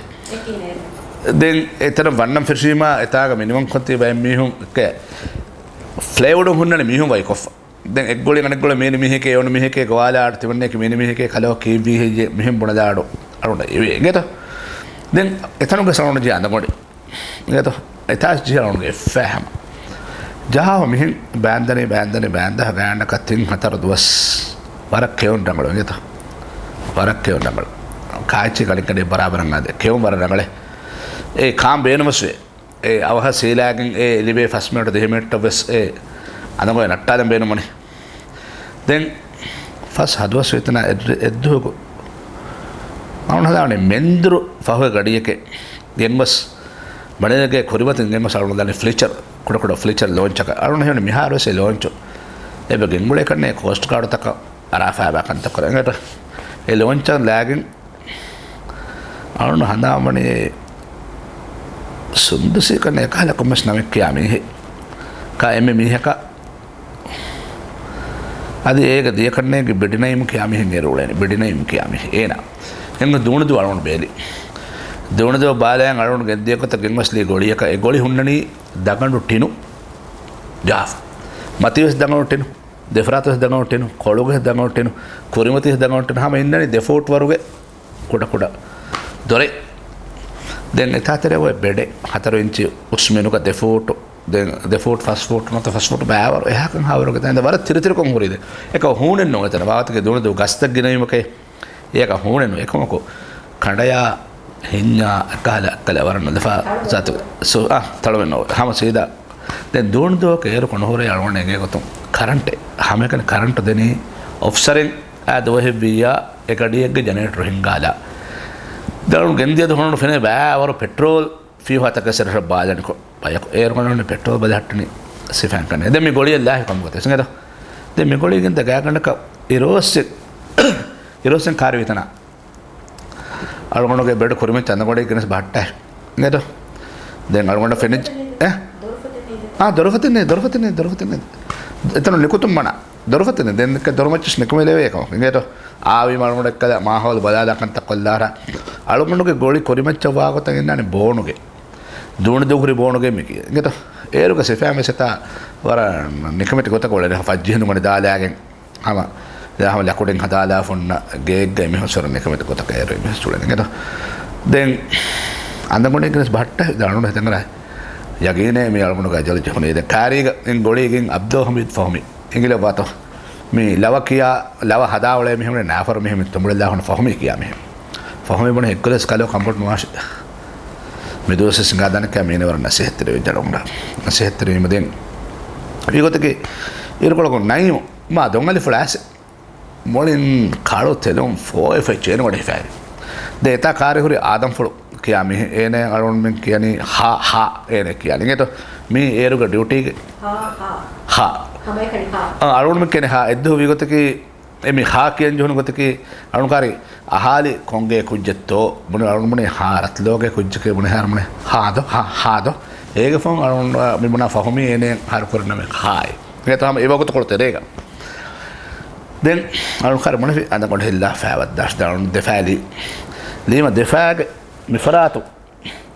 ދެން އެތަނަށް ވަންނަން ފެށީމާ އެތާގަ މިނިވަންކޮށް ތިބި ބައެއް މީހުން އެއްކަ ފްލައިވުޑު ހުންނަނީ މީހުން ވަކިކޮށްފަ. ދެން އެއްގޮޅި އަނެއްގޮޅަށް މީނި މީހެކޭ އެވަނު މީހެކޭ ގޮވާލާ އަޑު ތިމަންނައަކީ މީނި މީހެކޭ ކަލޯ ކީއްވީ ހެއްޔޭ މިހެން ބުނެލާ އަޑު އަޅުން އެވޭ އިނގޭތަ؟ ދެން އެތަނުގެ ސަޅުން ޖިޔާ އަނދަގޮނޑި އިނގޭތަ؟ އެތާސް ޖިޔާ އަޅުންގެ އެއްފައި ހަމަ. ޖަހާފަ މިހެން ބާންދަނީ ބާންދަނީ ބާންދާ ގާނޑަކަށް ތިން ހަތަރު ދުވަސް ވަރަށް ކެއުން ރަނގަޅު އިނގޭތަ؟ ވަރަށް ކެއުން ރަނގަޅު. ކާއެއްޗެއް ގަނޑި ގަނޑި ބަރާބަރަށް އާދޭ. ކެއުން ވަރަށް ރަނގަޅޭ. އެ ކާން ބޭނުމަސްވޭ. އެ އަވަހަށް ސީލާގެން އެ ލިބޭ ފަސް މިނެޓް ދިހަ މިނެޓް ވެސް އެ އަނދަގޮތް ނައްޓާލަން ބޭނުމުން. ދެން ފަސް ހަ ދުވަސް ވެތިނާ އެއް-، އެއްދުވަހު އަޅުން ހަދާނީ މެންދުރު ފަހުގެ ގަޑިއެކޭ. ގެންގޮސް ބަނޑޭރިގެ ކުރިމަތިން ގެންގޮސް އަޅުން ދާނީ ފްލިޗަރ، ކުޑަކުޑަ ފްލިޗަރ ލޯންޗަކަށް. އަޅުން ހެޔޮނީ މިހާރު ވެސް އެ ލޯންޗު އެބަ ގެންގުޅޭ ކަންނޭ ކޯސްޓް ގާޑުތަކަށް އަރާފައިބާ ކަންތައް ކުރަން. އެއް އެ ލޯންޗަށް ލާގެން އަޅުން ހަނދާންވަނީ ސުންދުސީ ކަންނޭ ކަހަލަ ކޮންމެސް ނަމެއް ކިޔާ މީހެއް. ކާ އެންމެ މީހަކަށް އަދި އޭގެ ދިޔަކަންނޭގެ ބިޑިނައިމް ކިޔާ މީހެއް އޭރު އުޅޭނެ. ބިޑިނައިމް ކިޔާ މީހެއް. އޭނާ އެނގ ދޫނިދޫ އަޅުގަނޑު ބޭލި. ދޫނިދޫ ބާލައިން އަޅުގަނޑު ގެންދިޔަ ގޮތަށް ގެންގޮސްލީ ގޮޅިއަކަށް. އެ ގޮޅި ހުންނަނީ ދަގަނޑު ޓިނު ޖާފް. މަތީވެސް ދަގަނޑު ޓިނު. ދެފަރާތުވެސް ދަގަނޑު ޓިނު. ކޮޅުގެ ދަގަނޑު ޓިނު. ކުރިމަތީވެސް ދަގަނޑު ޓިނު. ހަމަ އިންނަނީ ދެ ފޫޓް ވަރުގެ ކުޑަ ކުޑަ ދޮރެއް. ދެން އެތާތެރޭ އޮތް ބެޑެއް ހަތަރު އިންޗި އުސްމިނުގަ ދެ ފޫޓު، ދެން ދެ ފޫޓް ފަސް ފޫޓު ނުވަތަ ފަސް ފޫޓު ބައިވަރު އެހާކަން ހާވަރުގެ ދެން ވަރަށް ތިރިތިރިކޮށް ހުރި ދެން. އެކަ ހޫނެއް ނޫން އެތަނަށް ވާގޮތަކީ ދޫނިދޫ ގަސްތައް ގިނަވީމަކޭ. އެކަ ހޫނެއް ނޫން އެކަމަކު ކަނޑަޔާ ހިންޏާ އެކަހަލަ އެއްކަލަ ވަރަށް ނުލަފާ ޒާތު ސު-، އާ، ތަޅުމެއް ނޯ. ހަމަ ސީދާ. ދެން ދޫނިދޫއަކަށް އޭރު ކޮން ހުރޭ އަޅުގަނޑު އެނގޭ ގޮތުން ކަރަންޓެއް. ހަމައެކަނި ކަރަންޓު ދެނީ އޮފްސަރެއް އާ ދުވަހެއްވިއްޔާ އެ ގަޑިއެއްގެ ޖަނަރޭޓަރު ހިންގާލާ. ދެން ގެންދިޔަ ދުވަހުން ފެނޭ ބައިވަރު ޕެޓްރޯލް ފީހާތަކެއް ސެރަށަށް ބާލަނިކޮށް ބަޔަކު. އޭރު ގަނޑުން ޕެޓްރޯލް ބަލަހައްޓަނީ ސިފައިން ކަންނޭ. ދެން މި ގޮޅިއަށް ލާހި ކަމުގަތެ ސިނގެދޯ. ދެން މި ގޮޅި ގެންދަ ގާގަނޑަކަށް އިރޯސްއެއް، އިރޯސްއެއް ކާރިވިތަނާ. އަޅުގަނޑުގެ ބެޑު ކުރިމައްޗަށް އަނދަގޮޑި ގެނެސް ބަހައްޓާ. އިނގޭތޯ؟ ދެން އަޅުގަނޑަށް ފެނިއްޖެ. އެ؟ އާ، ދޮރުފަތެއް ނެތް، ދޮރުފަތެއް ނެތް، ދޮރުފަތެއް ނެތް. އެތަނު ނިކުތުން މަނާ. ދޮރުފަތެއް ނެތް. ދެން ދޮރުމައްޗަށް ނިކުމެލެވޭ ކަމަކު. އިނގޭތޯ؟ އާވީމަ އަޅުގަނޑު އެއްކަލަ މާހައުލު ބަލާލާ ކަންތައް ކޮށްލާރާ. އަޅުގަނޑުގެ ގޮޅި ކުރިމައްޗަށް ވާގޮތަށް އިންނާނެ ބޯނުގެ. ދޫނިދޫ ހުރި ބޯނުގެ މި ކިޔޭ. އިނގޭތޯ؟ އޭރުގަ ސިފައިން ވެސް އެތާ ވަރަށް ނިކަމެތި ގޮތަކަށް އުޅެނީ. ފައްޖިހެން ގޮނޑި ދާލާގެން. ހަމަ، ދެން ހަމަ ލަކުޑިން ހަދާލާފަ ހުންނަ ގެއެއްގައި މިހުސްވަރު ނިކަމެތި ގޮތަކަށް އޭރު މިހުސް އުޅެނީ. އިނގޭތޯ؟ ދެން އަނދަގޮނޑި ގެނެސް ބަހައްޓާ ދާނުން ހެދަނގަރާ. ޔަގީނޭ މި އަޅުގަނޑުގެ އަޖަލު ޖެހުނީ. ދެން ކާރީގަ އިން ގޮޅީގެން އަބްދޯ ހަމީދު ފަހުމީ އިނގިލައްވާތޯ. މި ލަވަ ކިޔާ، ލަވަ ހަދާ އުޅޭ މީހުން ނާފަރު މީހުން ތުނބުޅެލާ ހުން ފަހުމީ ކިޔާ މީހުން. ފަހުމީ ބުނި އެއްގޮލަސް ކަލޯ ކަނބޮޑު ނުވާށި. މި ދުވަސް ސިނގާދާނެ ކިޔާ މީނަ ވަރަށް ނަސޭހަތްތެރި ވެއްޖެ އަޅުގަނޑަށް. ނަސޭހަތްތެރިވީމަ ދެން އެގޮތަކީ އިރުކޮޅަކުން ނައީމު މާ ދޮންއަލިފުޅާސެ މުޅިން ކާޅު ތެލުން ފޯއެފައި ޗޭނުގަޑި ހިފާއި. ދެ އެތާ ކާރި ހުރި އާދަމްފުޅު ކިޔާ މީހެއް. އޭނަ އަޅުގަނޑުމެން ކިޔަނީ ހާ، ހާ އޭނަ ކިޔާ. އިނގޭތޯ މީ އޭރުގެ ޑިއުޓީގެ ހާ، ހާ. ހާ. ހަމައެކަނި ހާ. އާ، އަޅުގަނޑުމެން ކިޔަނީ ހާ. އެއްދުވަހު ވީގޮތަކީ އެ މި ހާ ކިޔަން ޖެހުނު ގޮތަކީ އަޅުން ކާރި އަހާލި ކޮންގޭ ކުއްޖެއްތޯ؟ ބުނި އަޅުން ބުނި ހާ ރަތިލޯގޭ ކުއްޖެކޭ ބުނި ހާ ބުނި ހާދޯ، ހާ، ހާދޯ. އޭގެ ފަހުން އަޅުން މި ބުނާ ފަހުމީ އޭނެ ހާރު ކުރިނަމެ ހާއި. އޭ ތާމަ އެ ވަގުތު ކޮޅު ތެރޭގަ. ދެން އަޅުން ކާރި ބުނެފި އަނދަ ގޮނޑި ހިއްލާ ފައިވައްދާށް ދެން އަޅުން ދެފައިލީ. ލީމަ ދެފައިގެ މި ފަރާތު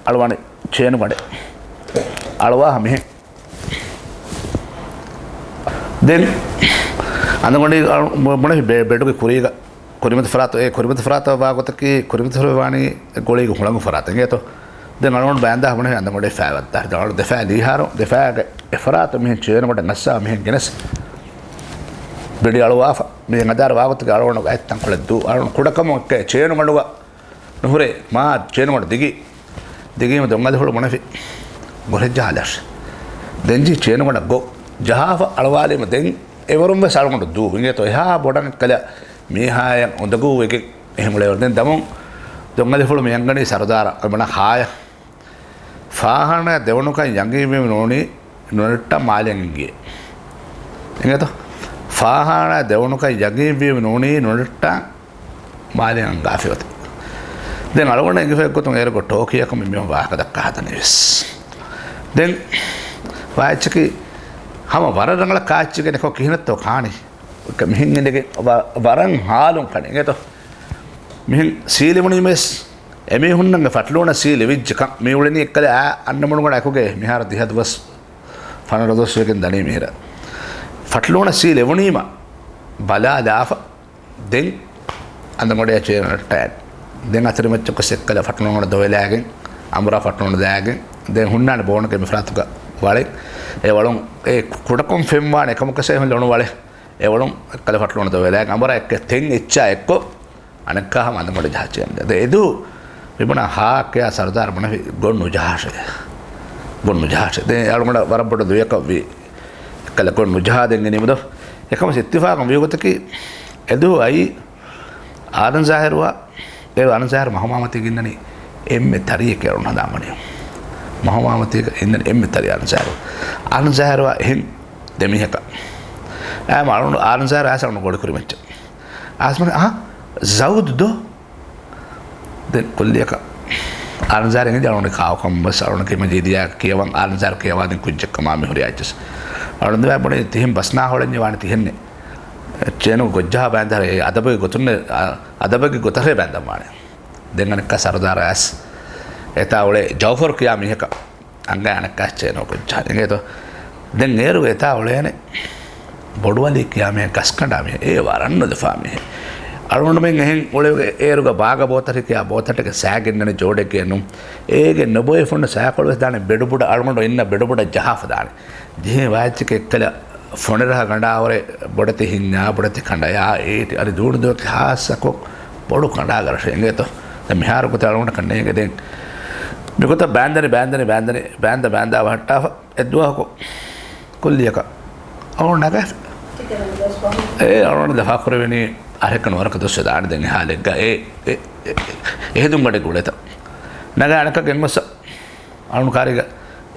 އަޅުވާނެ ޗޭނު ގަޑެއް. އަޅުވާހަ މިހެން. ދެން އަނދަގޮނޑި ބުނެފި ބެ-، ބެޑުގެ ކުރީގަ ކުރިމަތި ފަރާތު، އެ ކުރިމަތި ފަރާތަށް ވާ ގޮތަކީ، ކުރިމަތި ފަރާތު ވާނީ ގޮޅީގެ ހުޅަނގު ފަރާތެއް އިނގޭތޯ. ދެން އަޅުގަނޑު ބައިންދާ ބުނެފި އަނދަގޮނޑި ފައިވައްދާ. ދެން އަޅު ދެފައި ލީހާރު، ދެފައިގެ އެ ފަރާތު މިހެން ޗޭނު ގަޑެއް ނައްސާ މިހެން ގެނެސް ބެޑި އަޅުވާފަ. މިހެން އަދާރަ ވާ ގޮތަކީ އަޅުގަނޑު އަތް ތަންކޮޅެއް ދޫ. އަޅުގަނޑު ކުޑަކަމުން އެއްކަ ޗޭނު ގަނޑުގަ ނުހުރޭ މާ ޗޭނުގަނޑު ދިގި. ދިގީމަ ދޮންއަލިފުޅު ބުނެފި ގޮށެއް ޖަހާލަށް. ދެން ޖީ ޗޭނުގަނޑަށް ގޮ ޖަހާފަ އަޅުވާލީމަ ދެން އެވަރުން ވެސް އަޅުގަނޑު ދޫ. އިނގޭތޯ އެހާ ބޮޑަށް ކަލަ މީހާޔަށް އުނދަގޫވެގެން އެހެން އުޅޭވަރު. ދެން ދަމުން ދޮންއަލިފުޅު މި އަންގަނީ ސަރުދާރަށް އެބަނާ ހާޔަށް. ފާހާނާ ދެވުނުކަން ޔަގީންވީމަ ނޫނީ ނުނެއްޓާ މާލެއަށް އިނގިއޭ. އިނގޭތޯ؟ ފާހާނާ ދެވުނުކަން ޔަގީންވީމަ ނޫނީ ނުނެއްޓާ މާލެއަށް އަންގާފިއޮތީ. ދެން އަޅުގަނޑަށް އެނގިފައި ގޮތުން އޭރުގެ ޓޯކީއަކުން މި މީހުން ވާހަކަ ދައްކާ ހަދަނީ ވެސް. ދެން ވާ އެއްޗަކީ ހަމަ ވަރަށް ރަނގަޅަށް ކާއެއްޗެއް ގެނެ ކޮ ކިހިނެއްތޯ ކާނީ؟ މިހެން އިނދެގެން ވަ-، ވަރަށް ހާލުން ކަނީ އިނގޭތޯ. މިހެން ސީލެވުނީމަ ވެސް އެމީހުންނަށް ފަޓްލޫނަށް ސީލެވިއްޖެކަން މި އުޅެނީ އެއްކަލަ އާ އަންނަމުނުގަނޑަކުގެ މިހާރު ދިހަ ދުވަސް ފަނަރަ ދުވަސް ވެގެން ދަނީ މިހިރަ. ފަޓްލޫނަށް ސީލެވުނީމަ ބަލާލާފަ. ދެން އަނދަގޮނޑިއަށް ޗޭނު ނައްޓާން. ދެން އަތިރިމައްޗަކު ސެއްކަލަ ފަޓުނަގަނޑު ދޮވެލާގެން، އަނބުރާ ފަޓުނަގަނޑު ދާގެން، ދެން ހުންނާނެ ބޯނުގެ މިފަރާތުގަ ވަޅެއް. އެ ވަޅުން އެ ކުޑަކޮށް ފެންވާނެ އެކަމަކަށް އެހެން ލޮނު ވަޅެއް. އެ ވަޅުން އެއްކަލަ ފަޓުނަގަނޑު ދޮވެލާގެން، އަނބުރާ އެއްކަ ތެން އެއްޗާ އެއްކޮށް، އަނެއްކާ ހަމަ އަނދަގޮނޑި ޖަހާ ޗޭނު. ދެ އެދު މިބުނާ ހާކެއާ ސަރުދާރު ބުނެފި ގޮން ނުޖަހާށޭ. ގޮން ނުޖަހާށޭ. ދެ އަޅުގަނޑަށް ވަރަށް ބޮޑު ދުވެއަކަށް ވީ. އެއްކަލަ ގޮން ނުޖަހާ ދެން އިނީމަދޯ. އެކަމަސް އިއްތިފާގުން ވީ ގޮތަކީ އެދު އައީ އާދަން ޒާހިރުއާ، އޭރު އާދަން ޒާހިރު މަހުމާމަތީގަ އިންނަނީ އެންމެ ތަރިއެކޭ އަޅުން ހަނދާންވަނީ. މަހުމާމަތީގަ އިންނަނީ އެންމެ ތަރި އާދަން ޒާހިރު. އާދަން ޒާހިރުއާ އެހެން ދެމީހަކަށް. އާ އަޅުން އާދަން ޒާހިރު އާސަ އަޅުން ގޮޅި ކުރިމައްޗަށް. އާސް މަނި، އަހަ، ޒައުދު ދޯ؟ ދެން ކުއްލިއަކަށް އާދަން ޒާހިރު އިނގިދި އަޅުން ކާވަކަމަށް ވެސް އަޅުން ކިމަޖީދިޔާ ކިޔަވަން އާދަން ޒާހިރު ކިޔަވާދިން ކުއްޖެއްކަމާ މި ހުރި އައްޗަސް. އަޅުން ދިވާ ބުނި ތިހެން ބަސްނާ ހޮޅެންޏެ ވާނެ ތިހެންނެ. ޗޭނު ގޮއްޖަހާ ބައިންދަރ އަދަބުގެ ގޮތުން، އަ، އަދަބުގެ ގޮތަށޭ ބައިންދަން ވާނެ. ދެން އަނެއްކާ ސަރުދާރާ އަސް އެތާ އުޅޭ ޖައުފަރު ކިޔާ މީހަކަށް އަނގަ އަނެއްކާ އެއްޗެއް ނޯކޮށްޖާ އިނގޭތޯ. ދެން އޭރު އެތާ އުޅޭނެ ބޮޑުވަލީ ކިޔާ މީހެއް ގަސްކަނޑާ މީހެއް އޭ ވަރަށް ނުލަފާ މީހެއް. އަޅުގަނޑުމެން އެހެން އުޅެވިގެ އޭރުގަ ބާގަ ބޯތަށި ކިޔާ ބޯތަށްޓެކެ ސައިގެންނަނީ ޖޯޑެއްގެ ނޫން. އޭގެ ނުބޮއެފުން ސައިކަޅުވެސް ދާނެ ބެޑުބުޑަށް އަޅުގަނޑު އިންނަ ބެޑުބުޑަށް ޖަހާފަ ދާނެ. ޖެހޭ ވާއްޗެކޭ އެއްކަލަ ފޮނިރަހަ ގަނޑާވަރެ ބޮޑެތި ހިންޏާ ބޮޑެތި ކަނޑަޔާ އޭޓި އަދި ދޫނުދުވަކި ހާއްސަކޮށް ބޮޑު ކަނޑާގަރަށެއް އިނގޭތޯ. ދެން މިހާރު ގޮތަށް އަޅުގަނޑަކަށް ނޭނގެ ދެން މިގޮތަށް ބާންދަނި ބާންދަނި ބާންދަނި ބާންދަ ބާންދާ ވަހައްޓާފަ އެއްދުވަހަކު ކުއްލިއަކަށް އަޅުގަނޑު ނަގާފި. އޭ އަޅުގަނޑު ލަފާކުރެވެނީ އަހަރެއްގަ ނުވަރަކަށް ދުއްސެ ދާނެ ދެން އެހާލެއްގަ އޭ އެ އެ އެ އެހެދުން ގަޑި ގުޅޭތަ. ނަގާ އަނެކަ ގެންގޮއްސަ އަޅުން ކާރިގަ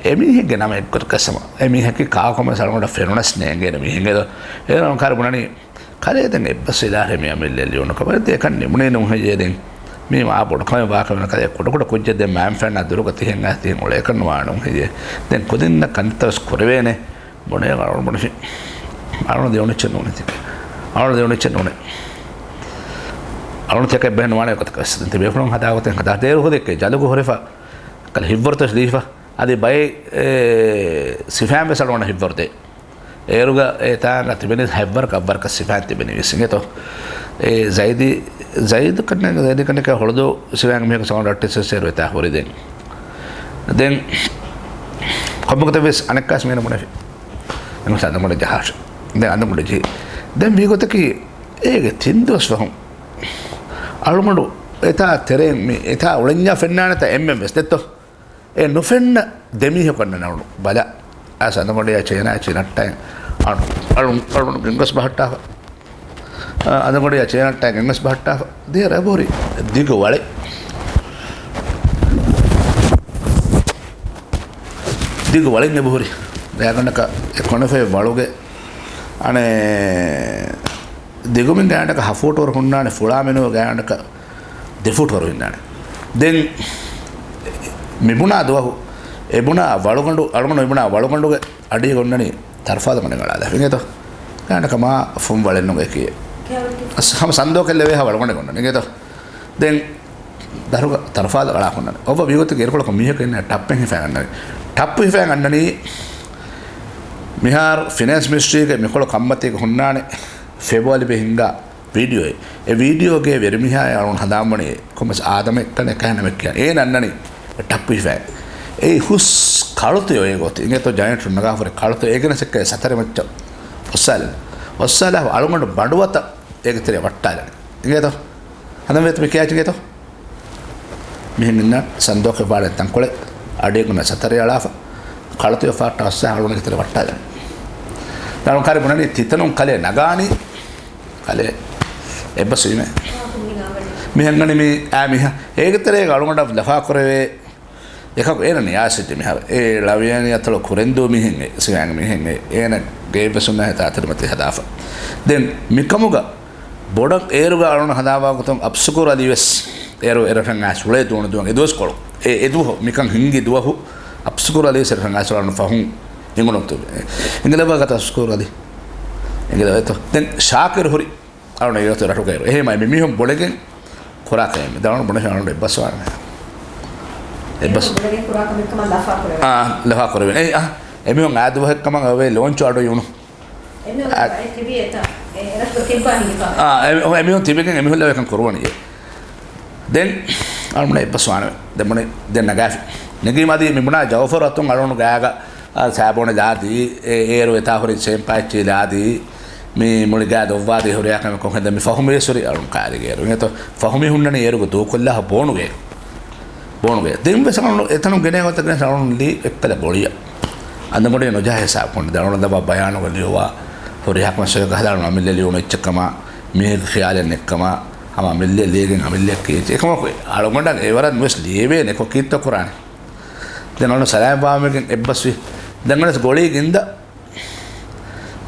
އެމީހެއްގެ ނަމަ އެއްގޮތަކަށް ސަމަ. އެމީހަކީ ކާކުމެސް އަޅުގަނޑަށް ފެނުނަސް ނޭނގޭނެ މީހެއް އެދޯ. އޭރު އަޅުން ކާރި ބުނަނީ ކަލޭ ދެން އެއްބަސް އިލާހެ މި އަމިއްލަ ލިޔުނު ކަމަށް ދޭކަން ނިމުނީ ނޫން ހެއްޔޭ ދެން. މީ މާ ބޮޑު ކަމެއް ވާކަމެއް ކަލޭ ކުޑަކުޑަ ކުއްޖެއް ދެން މާން ފެންނާ ދުރުގަ ތިހެން އާ ތިހެން އުޅޭކަށް ނުވާ ނޫން ހެއްޔޭ. ދެން ކުދިންނަށް ކަންތައް ވެސް ކުރެވޭނެ. ބުނޭ އަޅުން ބުނެފި. އަޅުން ދެވަނިއްޗެއް ނޫނެތި. އަޅުން ދެވަނިއްޗެއް ނޫނެ. އަޅުން ތިޔަކަށް ބެހެން ނުވާނެ ކޮތަކަސް. ދެން ތި ބޭފުޅުން ހަދާ ގޮތެއް ހަދާ ދޭރު ހުދެއްކެ ޖަލުގަ ހުރެފަ. ކަލަ ހިއްވަރުތަސް ލީފަ. އަދި ބައެއް ސިފައިން ވެސް އަޅުގަނޑަށް ހިއްވަރު ދޭ. އޭރުގަ އެތާނގަ ތިބެނީ ހަތްވަރަކަށް އަށްވަރަކަށް ސިފައިން ތިބެނީ ވެސް އިނގޭތޯ. އެ ޒައިދީ، ޒައިދު ކަންނޭނގެ، ޒައިދީ ކަންނޭނގެ ހޮޅުދޫ ސިފައިން މީހަކު ސަމާލު ރައްޓެއްސެއް ސޭރު އެތާ ހުރި ދެން. ދެން ކޮންމެގޮތެއް ވެސް އަނެއްކާސް މީނަ ބުނެފި. އެނގުސް އަނދަމުޑެ ޖަހާށެ. ދެން އަނދަމުޑެ ޖެހި. ދެން ވީގޮތަކީ އޭގެ ތިން ދުވަސް ފަހުން އަޅުގަނޑު އެތާ ތެރެއިން މި އެތާ އުޅެންޏާ ފެންނާނެތާ އެންމެން ވެސް ދެއްތޯ. އެ ނުފެންނަ ދެ މީހަކު އަންނަން އަޅުން ބަލަ. އަސް އަނދަމުޑެއާ ޗޭނާ ޗޭނައްޓައިން އަޅުން، އަޅުން، އަޅުން ގެންގޮސް ބަހައްޓާފަ. އަ، އަނދަމުޑެއާ ޗޭނައްޓައިން ގެންގޮސް ބަހައްޓާފަ. ދިޔަ ރަބޯރި ދިގު ވަޅެއް. ދިގު ވަޅެއް ނެބުހުރި. ގާތްގަނޑަކަށް އެ ކޮނެފައި ވަޅުގެ އަނެއް ދިގުމިން ގާތްގަނޑަކަށް ހަ ފޫޓް ވަރު ހުންނާނެ، ފުޅާ މިނުވަ ގާތްގަނޑަކަށް ދެ ފޫޓް ވަރު ހުންނާނެ. ދެން މިބުނާ ދުވަހު، އެބުނާ ވަޅުގަނޑު، އަޅުގަނޑު މިބުނާ ވަޅުގަނޑުގެ އަޑީގަ އޮންނަނީ ތަރުފާލު ގަނޑެއް އަޅާލާފަ އިނގޭތޯ. ގާތްގަނޑަކަށް މާ ފުން ވަޅެއް ނުގެކި. ހަމަ ސަންދޯކެއް ލެވޭހާ ވަޅުގަނޑެއް އޮންނަނީ އިނގޭތޯ. ދެން ދަރުގަ ތަރުފާލު އަޅާ ހުންނަނީ. އޮއްވަ ވީގޮތަކީ އިރުކޮޅަކު މީހަކު އިންނަ ޓައްޕެއް ހިފައިގަންނަނީ. ޓައްޕު ހިފައިގަންނަނީ މިހާރު ފިނޭންސް މިނިސްޓްރީގެ މިކޮޅު ކަންމަތީގަ ހުންނާނެ ފެބުއަރީ މަހުގެ ހިންގާ ވީޑިއޯއެއް. އެ ވީޑިއޯގެ ވެރިމީހާ އަޅުން ހަނދާންވަނީ ކޮންމެސް އާދަމެއް ކަނެ ކަހެނަމެއް ކިޔާ. އޭނަ އަންނަނީ ޓައްޕު ހިފައި. އެއީ ހުސް ކަޅުތެޔޮ އެ ގޮތު. އިނގޭތޯ ޖައިންޓް ނަގާފަ ހުރި ކަޅުތެޔޮ. އޭގެނަސް އެއްކަ ސަތަރެ މައްޗަށް އޮއްސާލަން. އޮއްސާލާފަ އަޅުގަނޑު ބަނޑުވަތަށް އޭގެ ތެރެ ވައްޓާލަން. އިނގޭތޯ؟ ހަނދާންވޭތަ މި ކިޔާ އިނގޭތޯ؟ މިހެން އިންނަ ސަންދޯކެއް ވާޅެ ތަންކޮޅެއް އަޑީގަ ސަތަރެ އަޅާފަ. ކަޅުތެޔޮ ފާއްޓަށް އައްސާ އަޅުގަނޑުގެ ތެރެ ވައްޓާލަން. އަޅުން ކާރި ބުނަނީ ތިތަނުން ކަލޭ ނަގާނީ. ކަލޭ އެއްބަސްވީމޭ. މިހެން އަންނަނީ މި އާ މީހާ. އޭގެ ތެރޭގަ އަޅުގަނޑަށް ލަފާކުރެވޭ އެކަކު އޭނަ ނިޔާސްވެއްޖެ މިހާރު. އެ ޅަވިޔަނި އަތޮޅު ކުރެންދޫ މީހެއް އެ، ސިވާނގެ މީހެއް އެ، އޭނަ ގެއެއްވެސް ހުންނާ ހިތާ ތިރިމަތި ހަދާފަ. ދެން މިކަމުގަ ބޮޑަށް އޭރުގަ އަޅުން ހަނދާންވާ ގޮތުން އަބްސުކޫރު އަލީ ވެސް އޭރު އެރަށަށް އައިސް އުޅޭ ދޫނު ދުވަހު އެ ދުވަސްކޮޅު. އެ، އެ ދުވަހު މިކަން ހިނގި ދުވަހު އަބްސުކޫރު އަލީ ވެސް އެރަށަށް އައިސް އަޅުން ފަހުން އެނގުނު އިނގިލަވާ ގަތަ އަބްސުކޫރު އަލީ. އިނގިލަވޭތޯ. ދެން ޝާކިރު ހުރި އަޅުން އެ ވަގުތު ރަށުގައިރު. އެހެން މި މީހުން ބުނެގެން ކުރާ ކަމެއް. ދެން އަޅުން ބުނެފި އަޅުން އެއްބަސްވާނެ. އެއްބަސް. ބުނެގެން ކުރާ ކަމެއް ކަމަށް ލަފާ ކުރެވޭ. އާ، ލަފާ ކުރެވޭ. އެ، އާ، އެމީހުން އާ ދުވަހެއް ކަމަށް އޮވޭ ލޯންޗު އަޑު އިވުނު. އެމީހުން އާ، އެ ތިބީ އެތަ، އެ ރަށު ތިއްބާ ހިނގިފާ. އާ، އެ، އެމީހުން ތިބެގެން އެމީހުން އެކަން ކުރުވަނީ. ދެން އަޅުން އެއްބަސްވާނެ. ދެން ބުނެ، ދެން ނަގާފި. ނެގީމަ އަދި މި ބުނާ ޖައުފަރު އަތުން އަޅުން ގާގަ އާ، ސާބޯނެ ލާދީ، އޭ، އޭރު އެތާ ހުރި ސޭމްޕާއެއްޗި ލާދީ، މި މުޅި ގާ ދޮއްވާދީ ހުރިހާ ކަމެއް ކޮށް ހެންދެން މި ފަހުމީ ސުރި އަޅުން ކާރިގޭރު. އިނގޭތޯ ފަހުމީ ހުންނަނީ އޭރުގެ ދޫކޮށްލާފަ ބޯނުގޭ. ބޯނުގޭ. ދެން ވެސް އަޅުން އެތަނުން ގެނޭ ގޮތަށް ގެނެސް އަޅުން ލީ އެއްކަލަ ގޮޅިއަށް. އަނދަމުޑޭ ނުޖާ ހިސާބު ކޮން ދެ އަޅުން ދަބާ ބަޔާނުގަ ލިޔުވާ ހުރިހާ ކަމެއް ސޮއިގަ ހަދާނު އަމިއްލަ ލިޔުނު އެއްޗެއް ކަމާ، މީހެއްގެ ޚިޔާލެއް ނެއްކަމާ، ހަމަ އަމިއްލަ ލިޔެގެން އަމިއްލަ ކީ އެކަމަކު އަޅުގަނޑަށް އެވަރަށް ނުވެސް ލިޔެވޭނެ ކޮ ކީއްތޯ ކުރާނެ. ދެން އަޅުން ސަލާމް ވާމެގެން އެއްބަސްވި. ދެން އަނެސް ގޮޅީ ގިންދަ.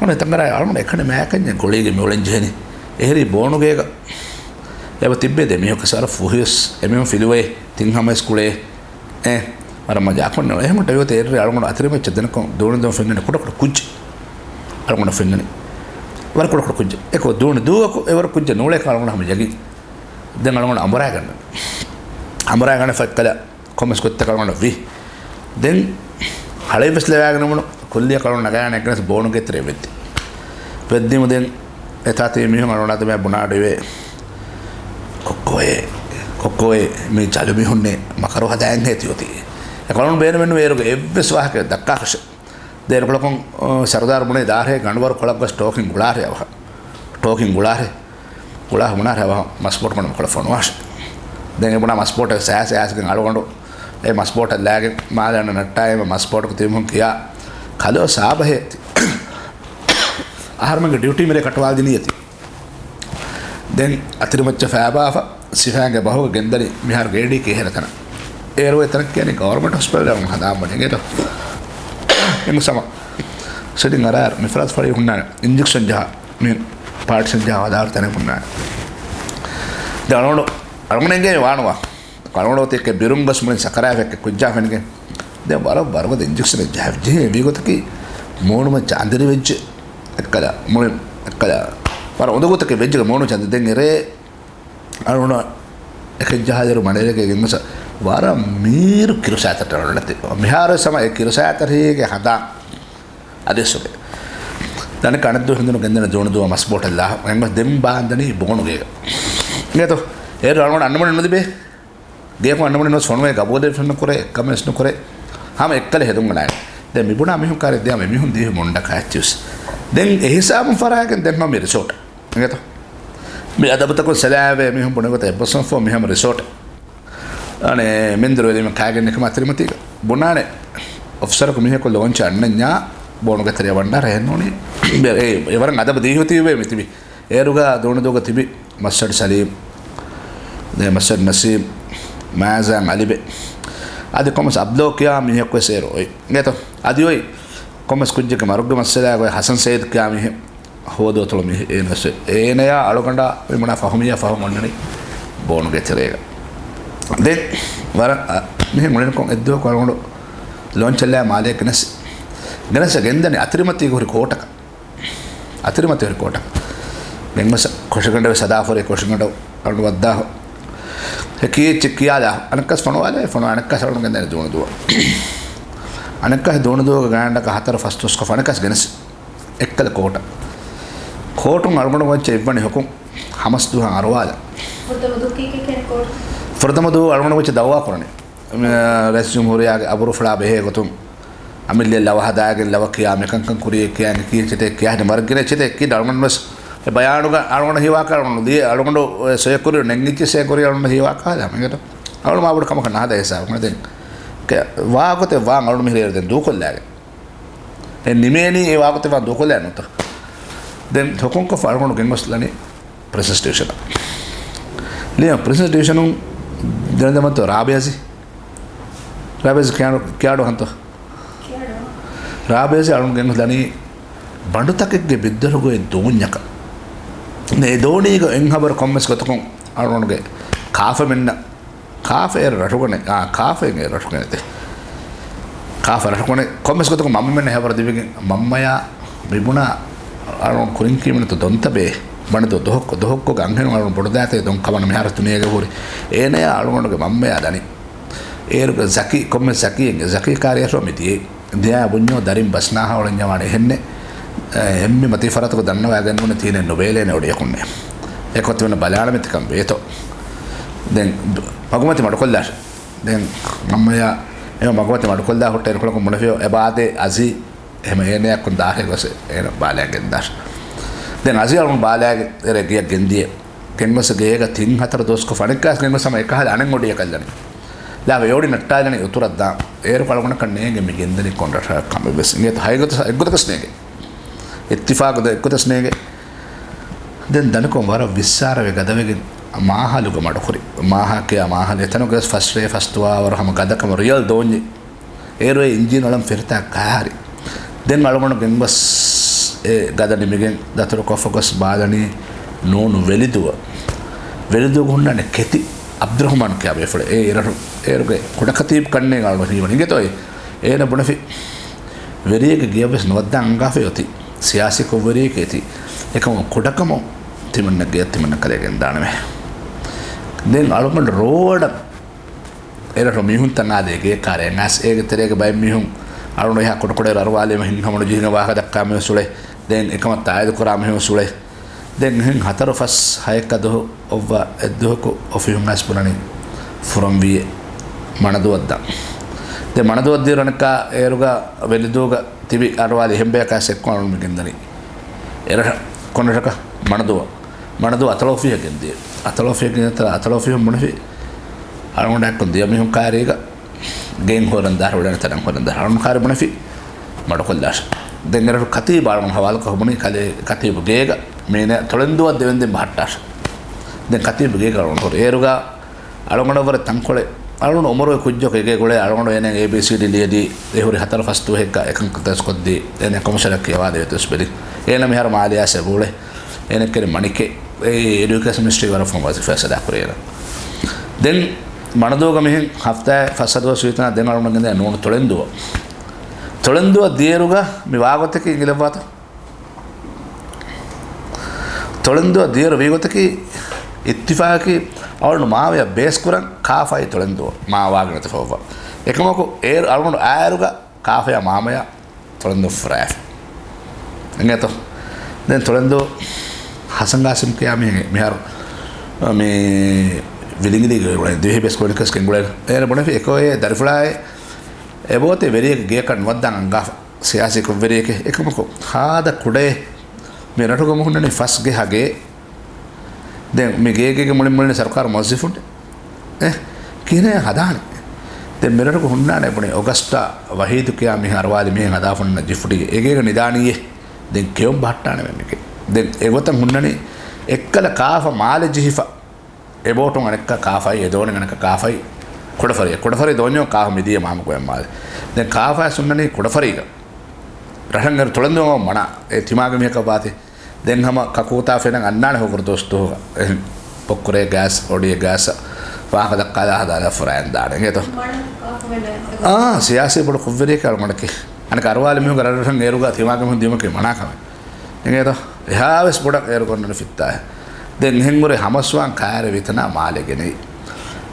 އަނެ ތަނގަރާ އަޅުން އެކަނި މާކަންޏެއް ގޮޅީގެ މި އުޅެން ޖެހެނީ. އެހެރީ ބޯނުގޭގަ. އެބަ ތިއްބޭ ދެ މީހަކަސް ވަރަށް ފުހިވެސް އެމީހުން ފިލުވޭ ތިން ހަމައެސް ކުޅޭ. އެ، ވަރަށް މަޖާކޮށް ނެވެ. އެހެމުން ޓެވިއޮތެ އެއްރެ އަޅުގަނޑު އަތިރިމައްޗަށް ދެނަކޮށް ދޫނި ދޫން ފެންނަނީ ކުޑަކުޑަ ކުއްޖެއް. އަޅުގަނޑަށް ފެންނަނީ. ވަރަށް ކުޑަކުޑަ ކުއްޖެއް. އެކޮ ދޫނި ދޫއަކު އެވަރު ކުއްޖެއް ނޫޅޭކަށް އަޅުގަނޑު ހަމަ ޔަގީން. ދެން އަޅުގަނޑު އަނބުރާގަންނަނީ. ހަމަރާ ގަނެފަ އެއްކަލަ ކޮންމެސް ގޮތްތަކަށް އަޅުގަނޑަށް ވީ. ދެން ހަޅޭއްވެސް ލެވާގެން ނުވުނު ކުއްލިއަކަށް އަޅުގަނޑު ނަގާނެ އެއްގަނެސް ބޯނުގެ ތެރެއަށް ވެއްދި. ވެއްދީމު ދެން އެތާ ތިބި މީހުން އަޅުގަނޑާ ދެމެ ބުނާ އަޑުއިވޭ. ކޮއްކޮއޭ، ކޮއްކޮއޭ، މީ ޖަލު މީހުންނޭ، މަކަރު ހަދާ އެނގޭ ތިއޮތީ. އެކަލުން ބޭނުމެއްނުވޭ އޭރުގެ އެއްވެސް ވާހަކަ ދައްކާކަށެއް. ދެން ކުޅަކޮން، އަ، ސަރުދާރު ބުނޭ ދާށޭ ގަނޑުވަރު ކޮޅަށް ގޮސް ޓޯކިން ގުޅާށޭ އަވަހަށް. ޓޯކިން ގުޅާށޭ. ގުޅާ ބުނާށޭ އަވަހަށް މަސްބޯޓު ކޮނޑު ކޮޅަށް ފޮނުވާށޭ. ދެން އެ ބުނާ މަސްބޯޓެއް ސައިސް އައިސްގެން އަޅުގަނޑު އެ މަސްބޯޓަށް ލާގެން މާލެ އަންނަ ނައްޓާއިމަ މަސްބޯޓުގެ ތިބިމުން ކިޔާ ކަލޯ ސާބަހޭ ތި. އަހަރުމެންގެ ޑިއުޓީ މިރޭ ކަޓުވާލިދިނީ އޭތި. ދެން އަތިރިމައްޗަށް ފައިބާފަ ސިފައިންގެ ބަހުގަ ގެންދަނީ މިހާރު ގޭޑީ ކޭހެރަ ތަނަށް. އޭރު އެ ތަނަށް ކިޔަނީ ގަވަރމަންޓް ހޮސްޕިޓަލް އަޅުގަނޑު ހަނދާން ބުނި އިނގޭތޯ. އެނގު ސަމަ. ސިޓިން އަރާރު މި ފަރާތް ފަޅި ހުންނާނެ. އިންޖެކްޝަން ޖަހާ. މި ޕާޓިޝަން ޖަހާ ވަދާރު ތަނެއް ހުންނާނެ. ދެން އަޅުގަނޑު، އަޅުގަނޑު އެނގޭ ވާނުވާ. އަޅުގަނޑު އޮތީ އެކެއް ބިރުން ގޮސް މުޅިން ސަކަރާތް އެކެއް ކުއްޖާ ފެނިގެން. ދެން ވަރަށް ވަރުގަދަ އިންޖެކްޝަނެއް ޖަހާ ޖެހޭ ވީ ގޮތަކީ މޫނުމައްޗަށް އަނދިރި ވެއްޖެ. އެއްކަލަ، މުޅިން އެއްކަލަ. ވަރަށް އުނދަގޫތަކެއް ވެއްޖެ މޫނުމައްޗަށް އަނދިރި. ދެން އެރޭ އަޅުގަނޑު އެކެއް ޖަހާއިރު މަނޭރެގެ ގެންގޮސް ވަރަށް މީރު ކިރުސާތައް އަޅުގަނޑަށް ތި. މިހާރު ސަމަ އެ ކިރުސާތަރީގެ ހަނދާން އަދިސުގެ. ދަނި ކަނެއްދު ހިނދުނު ގެންދަނެ ދޫނުދުވަ މަސްބޯޓަށް ލާ. އެނގޮސް ދެން ބާންދަނީ ބޯނުގޭގަ. އިނގޭތޯ؟ އޭރު އަޅުގަނޑު އަންނަމުނެއް ނުލިބޭ. ގޭކު އަންނަމުނެއް ނުވެސް ފޮނުވޭ ގަބޫލެއް ނުކުރޭ، އެއްކަމެއް ނުކުރޭ. ހަމަ އެއްކަލަ ހެދުން އަނާނެ. ދެން މިބުނާ މީހުން ކާރި ދިޔަ މި މީހުން ދީފި މުންޑަކަށް އެއްޗިވެސް. ދެން އެހިސާބުން ފަރާގެން ދެން ހަމަ މި ރިސޯޓް. އިނގޭތޯ؟ މި އަދަބުތަކުން ސެލާވޭ މީހުން ބުނެގޮތަށް އެއްބަސްވަންފޯ މިހަމަ ރިސޯޓް. އަނެ މެންދުރު ވެލީމަ ކާގެން ނިކަމާ ތިރިމަތީގަ. ބުނާނެ އޮފިސަރަކު މީހަކު ލޯންޗަށް އަންނަންޏާ ބޯނުގެ ތެރެއަށް ވަންޑާރަ ހެންނޫނީ. އެ، އެ، އެވަރަށް އަދަބު ދީހުތީ ވޭ މިތިބި. އޭރުގަ ދޫނުދޫގަ ތިބި މައްސަޑު ސަލީމް، ދެ މައްސަޑު ނަސީމް، މާޒާން އަލިބެ. އަދި ކޮމަސް އަބްލޯ ކިޔާ މީހަކުވެސް އޭރު އޮތް. އިނގޭތޯ؟ އަދި އޮތް ކޮމަސް ކުއްޖެއްގެ މަރުގެ މައްސަލާގަ އޮތް ހަސަން ސައީދު ކިޔާ މީހެއް. ހޯދޯތޮޅު މީހެއް އޭނަސް. އޭނަޔާ އަޅުގަނޑާ މިބުނާ ފަހުމިޔާ ފަހު އޮންނަނީ ބޯނުގެ ތެރޭގަ. ދެން ވަރަށް އަ، މިހެން އުޅެނިކޮށް އެއްދުވަހަކު އަޅުގަނޑު ލޯންޗަށްލާ މާލޭ ގެނެސް. ގެނެސް ގެންދަނީ އަތިރިމަތީގަ ހުރި ކޯޓަކަށް. އަތިރިމަތި ހުރި ކޯޓަށް. ގެންގޮސް ކޮށިގަނޑަވެސް ސަދާފުރި ކޮށިގަނޑަށް އަޅުގަނޑު ވައްދާހު. އެ ކީއްޗެއް ކިޔާލާ. އަނެއްކާސް ފޮނުވާލޭ، ފޮނު އަނެއްކާސް އަޅުގަނޑު ގެންދަނީ ދޫނުދުވަ. އަނެއްކާސް ދޫނުދުވަގަ ގާނޑަކަށް ހަތަރު ފަސް ދުވަސްކޮށް އަނެއްކާސް ގެނެސް. އެއްކަލަ ކޯޓަށް. ކޯޓުން އަޅުގަނޑު ވައްޗަށް އިއްވަނީ ހުކުމް ހަމަސް ދުވަހަށް އަރުވާލަ. ފުރަތަމަ ދުވަހު ކީކޭ ކިޔަނީ ކޯޓު؟ ފުރަތަމަ ދުވަހު އަޅުގަނޑު ވައްޗަށް ދައުވާ ކުރަނީ. މ، ރައީސް ޖުމްހޫރިއްޔާގެ އަބުރުފުޅާ ބެހޭ ގޮތުން އަމިއްލަ ލަވަ ހަދާގެން ލަވަ ކިޔާ މިކަންކަން ކުރިޔޭ ކިޔާ ކީ ޗެތޭ ކިޔާ މަރަށް ގިނަ ޗެތޭ ކީ އަޅުގަނޑު ވެސް އެ ބަޔާނުގަ އަޅުގަނޑު ހީވާކާ އަޅުގަނޑު ދިޔަ އަޅުގަނޑު ސޮއެ ކުރި ނެންގިއްޖެ ސޭ ކުރި އަޅުގަނޑު ހީވާކާ ދާ މިގަތު އަޅުގަނޑު މާބޮޑު ކަމަކަށް ނަހަދާ ހިސާބު ދެން ވާގޮތެއް ވާ އަޅުގަނޑު މިހިރޭ ދެން ދޫކޮށްލާގެން. އެ ނިމޭނީ އެ ވާގޮތެއް ވާ ދޫކޮށްލާ ނުތަ. ދެން ހުކުމްކޮށްފަ އަޅުގަނޑު ގެންގޮސްލަނީ ޕްރިންސަސް ޑިވިޝަނަށް. ލިޔަ ޕްރިންސަސް ޑިވިޝަނުން ދެން ދެމަތޯ ރާބިޔާޒި. ރާބިޔާޒި ކިޔާޑު، ކިޔާޑު ހަންތޯ. ރާބިޔާޒި އަޅުގަނޑު ގެންގޮސްލަނީ ބަނޑުތަކެއްގެ ބިއްދަރުގައި ދޯންޏަކަށް. ދެ ދޯނީގަ އެއްހަބަރު ކޮންމެސް ގޮތަކުން އަޅުގަނޑުގެ ކާފަމެންނަށް ކާފަ އޭރު ރަށުގަނެ، އާ، ކާފައިން އޭރު ރަށުގަނެތެ. ކާފަ ރަށުގަނެ ކޮންމެސް ގޮތަކުން މަންމަމެން ހެވަރު ދިވެގެން މަންމަޔާ މިބުނާ އަޅުން ކުރިން ކީމެންތު ދޮންތަބޭ ބަނޑު ދޮ-، ދޮހޮއްކޮ، ދޮހޮއްކޮގެ އަންހެނުން އަޅުން ބޮޑުދާތޭ ދޮން ކަމަން މިހާރު ދުނިޔޭގަ ހުރި. އޭނަޔާ އަޅުގަނޑުގެ މަންމަޔާ ދަނީ. އޭރުގެ ޒަކީ، ކޮންމެ ޒަކީ، ޒަކީ ކާރިޔަށް މި ދިޔައީ. ދިޔާ ބުންޏޯ ދަރިން ބަސްނާހާ އުޅެންޏާ ވާނެ އެހެންނެ. އެ، އެންމެ މަތީ ފަރާތަކު ދަންނަވާގެން ނޫނެ ތީނެއް ނުބޭލޭނެ އޮޑިޔަކުންނެ. އެކޮތި ވެން ބަލާނަމެ ތިކަން ވޭތޯ. ދެން މަގުމަތި މަޑުކޮށްލާށި. ދެން މަންމަޔާ އެ މަގުމަތި މަޑުކޮށްލާ ހުއްޓަ އިރުކޮޅަކުން ބުނެފިޔޯ އެބާދޭ އަޒީ އެހެމަ އޭނަޔަކުން ދާހެ ގޮސް އޭނަ ބާލާގެން ދާށި. ދެން އަޒީ އަޅުން ބާލާގެ އެރެ ގެޔަށް ގެންދިޔަ. ގެންގޮސް ގޭގަ ތިން ހަތަރު ދުވަސްކޮށް ފަނިއްކާސް ގެންގޮސް ހަމަ އެކަހަލަ އަނެއް އޮޑިޔަކަށްލަނީ. ލާ ވެޔޮޑި ނައްޓާލަނީ އުތުރަށް ދާން. އޭރު އަޅުގަނޑަކަށް ނޭނގެ މި ގެންދަނީ ކޮން ރަށަކަށް ކަމެއް ވެސް. އިނގޭތަ ހައިގޮތަށް އެއްގޮތަކަސް ނޭނގެ. އިއްތިފާގު ދެ އެއްގޮތަސް ނޭނގެ. ދެން ދަނިކޮށް ވަރަށް ވިއްސާރަވެ ގަދަވެގެން މާހަލުގަ މަޑުކުރި. މާހާ ކިޔާ މާހަލު އެތަނުގަ ވެސް ފަސްރޭ ފަސްދުވާވަރު ހަމަ ގަދަކަމަށް ރިޔަލް ދޯންޏެއް. އޭރު އެ އިންޖީނު އަޅަން ފެރިތާ ކާރި. ދެން އަޅުގަނޑު ގެންގޮސް އެ ގަދަ ނިމިގެން ދަތުރު ކޮށްފަ ގޮސް ބާލަނީ ނޫނު ވެލިދުވަ. ވެލިދުވަގަ ހުންނާނެ ކެތި އަބްދުރަހުމާން ކިޔާ ބޭފުޅެއް. އެ އިރަށު، އޭރުގެ ކުޑަކަތީބު ކަންނޭނގެ އަޅުގަނޑު ހީވަނީ. އިނގޭތޯ އޭނަ ބުނެފި ވެރިއެއްގެ ގެޔަށް ވެސް ނުވައްދާ އަންގާފައި އޮތީ. ސިޔާސީ ކޮށްވެރިއެކޭ ތީ. އެކަމު ކުޑަކަމުން ތިމަންނަ ގެޔަށް ތިމަންނަ ކަލޭ ގެންދާނަމޭ. ދެން އަޅުގަނޑު ރޯޑަށް އެރަށު މީހުންތައް އާދޭ ގޭ ކާރޭ އަސް އޭގެ ތެރޭގެ ބައެއް މީހުން އަޅުގަނޑު އެހާ ކުޑަކުޑައިރު އަރުވާލީމަ ހިން ހަމަނުޖެހިގެން ވާހަކަ ދައްކާ މީހުން ސުޅޭ. ދެން އެކަމަށް ތާއީދު ކުރާ މީހުން ސުޅޭ. ދެން އެހެން ހަތަރު ފަސް ހައެއްކަ ދުވަހު އޮއްވާ އެއްދުވަހަކު އޮފީހުން އައިސް ބުނަނީ ފުރަންވީއެއް މަނަދޫއަށް ދާން. ދެން މަނަދޫއަށް ދިޔައިރު އަނެއްކާ އޭރުގަ ވެލިދޫގަ ތިބި އަރުވާލި އެހެން ބަޔަކާ އެސް އެއްކޮށް އަޅުގަނޑު މި ގެންދަނީ. އެރަށަށް ކޮން ރަށަކަށް؟ މަނަދޫއަށް. މަނަދޫ އަތޮޅު އޮފީހަށް ގެންދިޔަ. އަތޮޅު އޮފީހަށް ގެންދިޔަ ތަ އަތޮޅު އޮފީހުން ބުނެފި އަޅުގަނޑަކުން ދިޔަ މީހުން ކާރީގަ ގެން ހުރަން ދާ ހުޅެން ތަނަން ހުރަން ދާ އަޅުން ކާރި ބުނެފި މަޑުކޮށްލާށި. ދެން އެރަށު ކަތީބާ އަޅުގަނޑު ހަވާލުކޮށް ބުނި ކަލޭ ކަތީބު ގޭގަ މީނަ ތޮޅެންދޫއަށް ދެވެންދެން ބަހައްޓާށި. ދެން ކަތީބު ގޭގަ އަޅުގަނޑު ހުރި. އޭރުގަ އަޅުގަނޑަށްވުރެ ތަންކޮޅެއް. އަޅުގަނޑު އުމުރުގެ ކުއްޖަކު އެގޭ ގުޅޭ އަޅުގަނޑު އޭނަ އޭ ބީ ސީ ޑީ ލިޔެދީ އެ ހުރި ހަތަރު ފަސް ދުވަހެއްގަ އެކަން ކަންތައްކޮށްދީ އޭނަ ކޮމިޝަނަކީ އަވާދެވޭތޯ ވެސް ބެލި. އޭނަ މިހާރު މާލެ އައިސް އެބައުޅޭ. އޭނަ ކެރި މަނިކެ އެ އެޑިއުކޭޝަން މިނިސްޓްރީ ވަރަށް ފަހު ވަޒީފާ ސަދާ ކުރޭނަ. ދެން މަނަދޫގަ މިހެން ހަފްތާއެއް ފަސް ހަ ދުވަސް ވީތަނާ ދެން އަޅުގަނޑު ގެންދަނީ ނޫނު ތޮޅެންދޫއަށް. ތޮޅެންދޫއަށް ދިޔައިރުގަ މި ވާގޮތަކީ އިނގިލައްވާތޯ؟ ތޮޅެންދޫއަށް ދިޔައިރު ވީގޮތަކީ އިއްތިފާގަކީ އަޅުގަނޑު މާމަޔަށް ބޭސްކުރަން ކާފައި ތޮޅެންދޫއަށް މާ ވާގިނަތަ ފައްވާ. އެކަމަކު އޭރު އަޅުގަނޑު އާއިރުގަ ކާފަޔާ މާމަޔާ ތޮޅެންދޫ ފުރާފި. އެނގޭތޯ؟ ދެން ތޮޅެންދޫ ހަސަން ގާސިމް ކިޔާ މީހެއް މިހާރު މި ވިލިނގިލީގެ ދިވެހި ބޭސް ކޮމިއުނިކޭޝަން ގުޅޭ. އޭރު ބުނެފި އެކޮއޭ ދަރިފުޅާއޭ އެބޯތެ ވެރިއެއްގެ ގެޔަކަށް ނުވައްދާން އަންގާފަ. ސިޔާސީ ކުށްވެރިއެކޭ. އެކަމަކު ހާދަ ކުޑައޭ މި ރަށުގަ މި ހުންނަނީ ފަސް ގެ ހަ ގޭ. ދެން މި ގޭގޭގެ މުޅިން މުޅިން ސަރުކާރު މުވައްޒަފުން އެ ކިހިނެއް ހަދާނެ؟ ދެން މި ރަށުގަ ހުންނާނެ ބުނި އޮގަސްޓާ ވަހީދު ކިޔާ މީހާ އަރުވާލި މީހެއް ހަދާފަ ހުންނަ ޖިފުޑީގެ އެގޭގަ ނިދާނީއޭ. ދެން ކެއުން ބަހައްޓާނެ މެންމެކެ. ދެން އެގޮތަށް ހުންނަނީ އެއްކަލަ ކާފަ މާލެ ޖެހިފަ. އެ ބޯޓުން އަނެއްކާ ކާފައި، އެ ދޯނިން އަނެއްކާ ކާފައި، ކުޑަފަރި، ކުޑަފަރި ދޯންޏޯ ކާފަ މިދިޔަ މާމަ ގޮޔަށް މާލެ. ދެން ކާފައި ހުންނަނީ ކުޑަފަރީގަ. ރަށަށް އޭރު ތޮޅެންދޫ މަނާ، އެ ތިމާގެ މީހަކަށް ވާތީ. ދެން ހަމަ ކަކޫތާ ފެނަށް އަންނާނެ ހުކުރު ދުވަސް ދުވަހުގަ. އެހެން ބޮއްކުރޭ ގާސް، އޮޑިއެ ގާސް، ވާހަކަ ދައްކާލާ ހަދާލާ ފުރާއިން ދާނެ. އިނގޭތޯ؟ އާ، ސިޔާސީ ބޮޑު ކުށްވެރިއެކޭ އަޅުގަނޑަކީ. އަނެކަ އަރުވާލި މީހުންގެ ރަށްރަށަށް އޭރުގަ ތިމާގެ މީހުން ދިޔުމަކީ މަނާ ކަމެއް. އިނގޭތޯ؟ އެހާވެސް ބޮޑަށް އޭރު ގޮންނަނީ ފިއްތާއެއް. ދެން އެހެން ހުރެ ހަމަސްވާން ކާރި ވީތަނާ މާލެ ގެނައީ.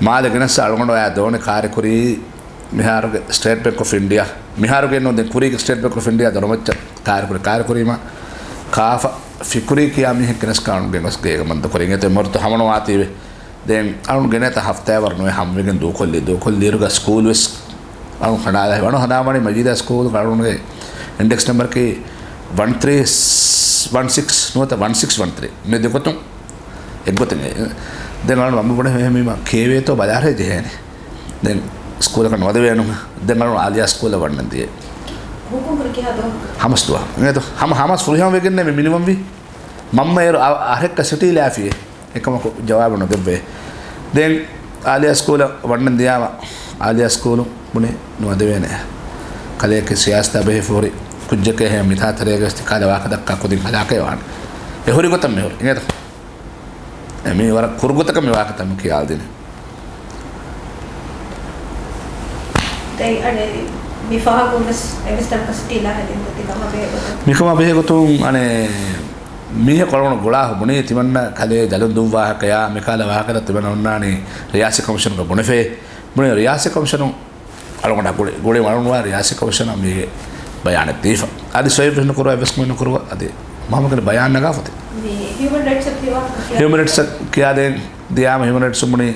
މާލެ ގެނައްސަ އަޅުގަނޑު އަޔާ ދޯނި ކާރި ކުރީ މިހާރުގެ ސްޓޭޓް ބޭންކް އޮފް އިންޑިއާ، މިހާރުގެ ނޫން ދެން ކުރީގެ ސްޓޭޓް ބޭންކް އޮފް އިންޑިއާ ދޮރުމައްޗަށް ކާރި ކުރި، ކާރި ކުރީމަ ކާފަ ފިކުރީ ކިޔާ މީހެއް ގެނަސް ކާނުން ގެނަސް ގޭގަ ބަންދު ކުރި. އިނގޭތޯ މަރުތު ހަމަނުވާތީވެ. ދެން އަޅުން ގެނޭތަ ހަފްތާއެއް ވަރު ނުވެ ހަމަވެގެން ދޫކޮށްލި، ދޫކޮށްލިއިރުގަ ސްކޫލް ވެސް އަޅުން ކަނޑާލާ އަޅުން ހަނދާންވަނީ މަޖީދާ ސްކޫލް އަޅުންގެ އިންޑެކްސް ނަމްބަރަކީ ވަން ތްރީ ވަން ސިކްސް ނުވަތަ ވަން ސިކްސް ވަން ތްރީ. މި ދެގޮތުން އެއްގޮތެއް. ދެން އަޅުން އަނބުބޮޑެ މީމަ ކޭވޭތޯ ބަލާރޭ ޖެހޭނެ. ދެން ސްކޫލަކަށް ނުވަދެވޭނު. ދެން އަޅުން އާލިޔާ ސްކޫލަށް ވަންނަން ދިޔަ. ހުކުމް ކުރި ކިހާ ދުވަހަކު؟ ހަމަސް ދުވަހު. އެނގޭތޯ؟ ހަމަ، ހަމަސް ފުރިހަމަ ވެގެންނޭ މި މިނިވަންވީ. މަންމަ އޭރު އަ-، އަހެއްކަ ސިޓީ ލާފިއޭ. އެކަމަކު ޖަވާބެއް ނުދެއްވޭ. ދެން އާލިޔާ ސްކޫލަށް ވަންނަން ދިޔާމަ، އާލިޔާ ސްކޫލުން ބުނި ނުވަދެވޭނެ. ކަލޭގެ ސިޔާސަތާ ބެހޭ ފޯރި ކުއްޖެކޭ ހޭ މިތާ ތެރޭގަ ވެސް ތިކާލަ ވާހަކަ ދައްކާ ކުދިން ހަލާކޭ ވާނެ. އެ ހުރި ގޮތަށް މި ހުރި. އިނގޭތަ؟ އެ މީ ވަރަށް ކުރު ގޮތަކަށް މި ވާހަކަތައް މި ކިޔާލަދިނީ. ދެން އަނެއް މި ފަހަކުން ވެސް އެވެސް ތަނަކަށް ސިޓީ ލާހެދިން ގޮތި ކަމާ ބެހޭ ގޮތަށް. މިކަމާ ބެހޭ ގޮތުން އަނެއް މީހަކު އަޅުގަނޑު ގުޅާ ބުނީ ތިމަންނަ ކަލޭ ދަލުން ދުއްވާހަކަޔާ މިކާލަ ވާހަކަތައް ތިމަންނަ އޮންނާނީ ރިޔާސީ ކޮމިޝަނުގަ ބުނެފޭ. ބުނި ރިޔާސީ ކޮމިޝަނު އަޅުގަނޑަށް ގުޅި، ގުޅި މަޅުނުވާ ރިޔާސީ ކޮމިޝަނަށް މީގެ ބަޔާނެއް ދީފަ. އަދި ސޮއި ނުކުރުވާ، އެއްވެސް ކަމެއް ނުކުރުވާ، އަދި މަހަމަކަނި ބަޔާން ނަގާފަތި. މި ހިއުމަން ރައިޓްސް އަށް ކިޔާ ހިއުމަން ރައިޓްސް އަށް ކިޔާދޭން ދިޔާމަ ހިއުމަން ރައިޓްސް ބުނި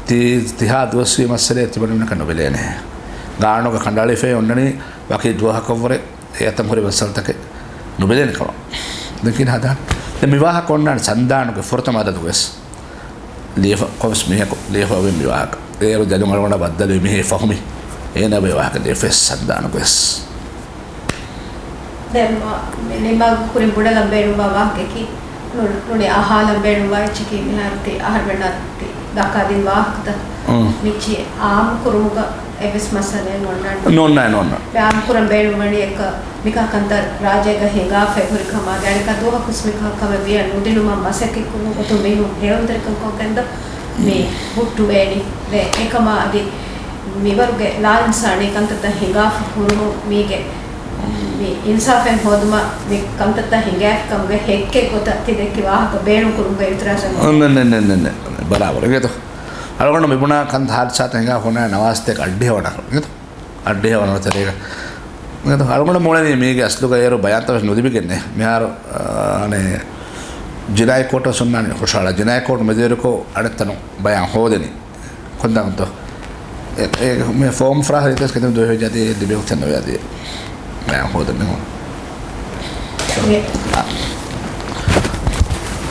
ތި-، ތިހާ ދުވަސްވީ މައްސަލައެއް ތިބަނުންނަކަށް ނުބެލޭނެ. ގާނޫނުގަ ކަނޑައަޅިފައި އޮންނަނީ ވަކި ދުވަހަކަށްވުރެ އެ އަތަށް ހުރި މައްސަލަތަކެއް ނުބެލޭނެ ކަމަށް. ދެން ކިހިނެއް ހަދާނެ؟ ދެން މި ވާހަކަ އޮންނާނެ ސަންދާނުގެ ފުރަތަމަ އަދަދުގަވެސް. ލިޔެފަ، ކޮންމެސް މީހަކު ލިޔެފަ އޮވެ މި ވާހަކަ. އޭރު ޖަލުން އަޅުގަނޑަށް ބައްދަލުވި މީހެއް ފަހުމީ. އޭނާ އޮވޭ ވާހަކަ ލިޔެފަ ސަންދާނުގަވެސް. ދެން މި ނިމާގެ ކުރިން ބުނެލަން ބޭނުންވާ ވާހަކައަކީ، ނު-، ނޫނީ އަހާލަން ބޭނުންވާ އެއްޗަކީ މިހާރު ތި އަހަރުމެންނަށް ތި ދައްކާދިން ވާހަކަތައް. އުން. މިއްޗި އާއްމު ކުރުމުގަ އެއްވެސް މައްސަލައެއް ނޯންނާނެ. ނޯންނާނެ، ނޯންނާނެ. އާއްމު ކުރަން ބޭނުންވަނީ އެއްކަ މިކާ ކަންތައް ރާއްޖޭގަ ހިނގާފައި ހުރި ކަމާ ގާނިކާ ދުވަހަކުސް މިކާ ކަމެއް ވިޔަ ނުދިނުމަށް މަސައްކަތް ކުރުމުގެ ގޮތުން މީހުން ހެޔޮންތެރިކަން ކޮށްގެންދާ މި ހުއްޓުވޭނީ. ދެ އެކަމާ އަދި މިވަރުގެ ލާއިންސާނީ ކަންތައްތައް ހިނގާފަ ހުރުމުން މީގެ މި އިންސާފެއް ހޯދުމަށް މި ކަންތައްތައް ހިނގާފި ކަމުގެ ހެއްކެއް ގޮތަށް ތި ދެއްކި ވާހަކަ ބޭނުން ކުރުމުގެ އިތުރާޒެއް ނޯންނާނެ. ނެ، ނެ، ނެ، ނެ، ނެ. ބަރާބަރު. އިނގޭތޯ؟ އަޅުގަނޑު މިބުނާ ކަންތައް ހާދިސާތައް ހިނގާ ހުންނަ ނަވާސްތޭކަ އަށްޑިހަ ވަނަ އަށްޑިހަ ވަނަ ތެރޭގަ. އަޅުގަނޑު މޫޅެނީ މީގެ އަސްލުގަ އޭރު ބަޔާންތައް ވެސް ނުލިބިގެންނޭ. މިހާރު، އާ، އަނެއް، ޖިނާއީ ކޯޓަށް ވެސް ހުންނާނީ ހުށަހަޅާ. ޖިނާއީ ކޯޓް މެދުވެރިކޮށް އަނެއް ތަނުން ބަޔާން ހޯދެނީ. ކޮންތާކުންތޯ؟ އެ، އެ، މި ފޯމް ފަރާހަރީތަސް ކެތެން ދުވެހި ޖަދީ ލިބެގޮތެއް ނުވޭ އަދި. ބަޔާން ހޯދެނީ. އެ، އާ.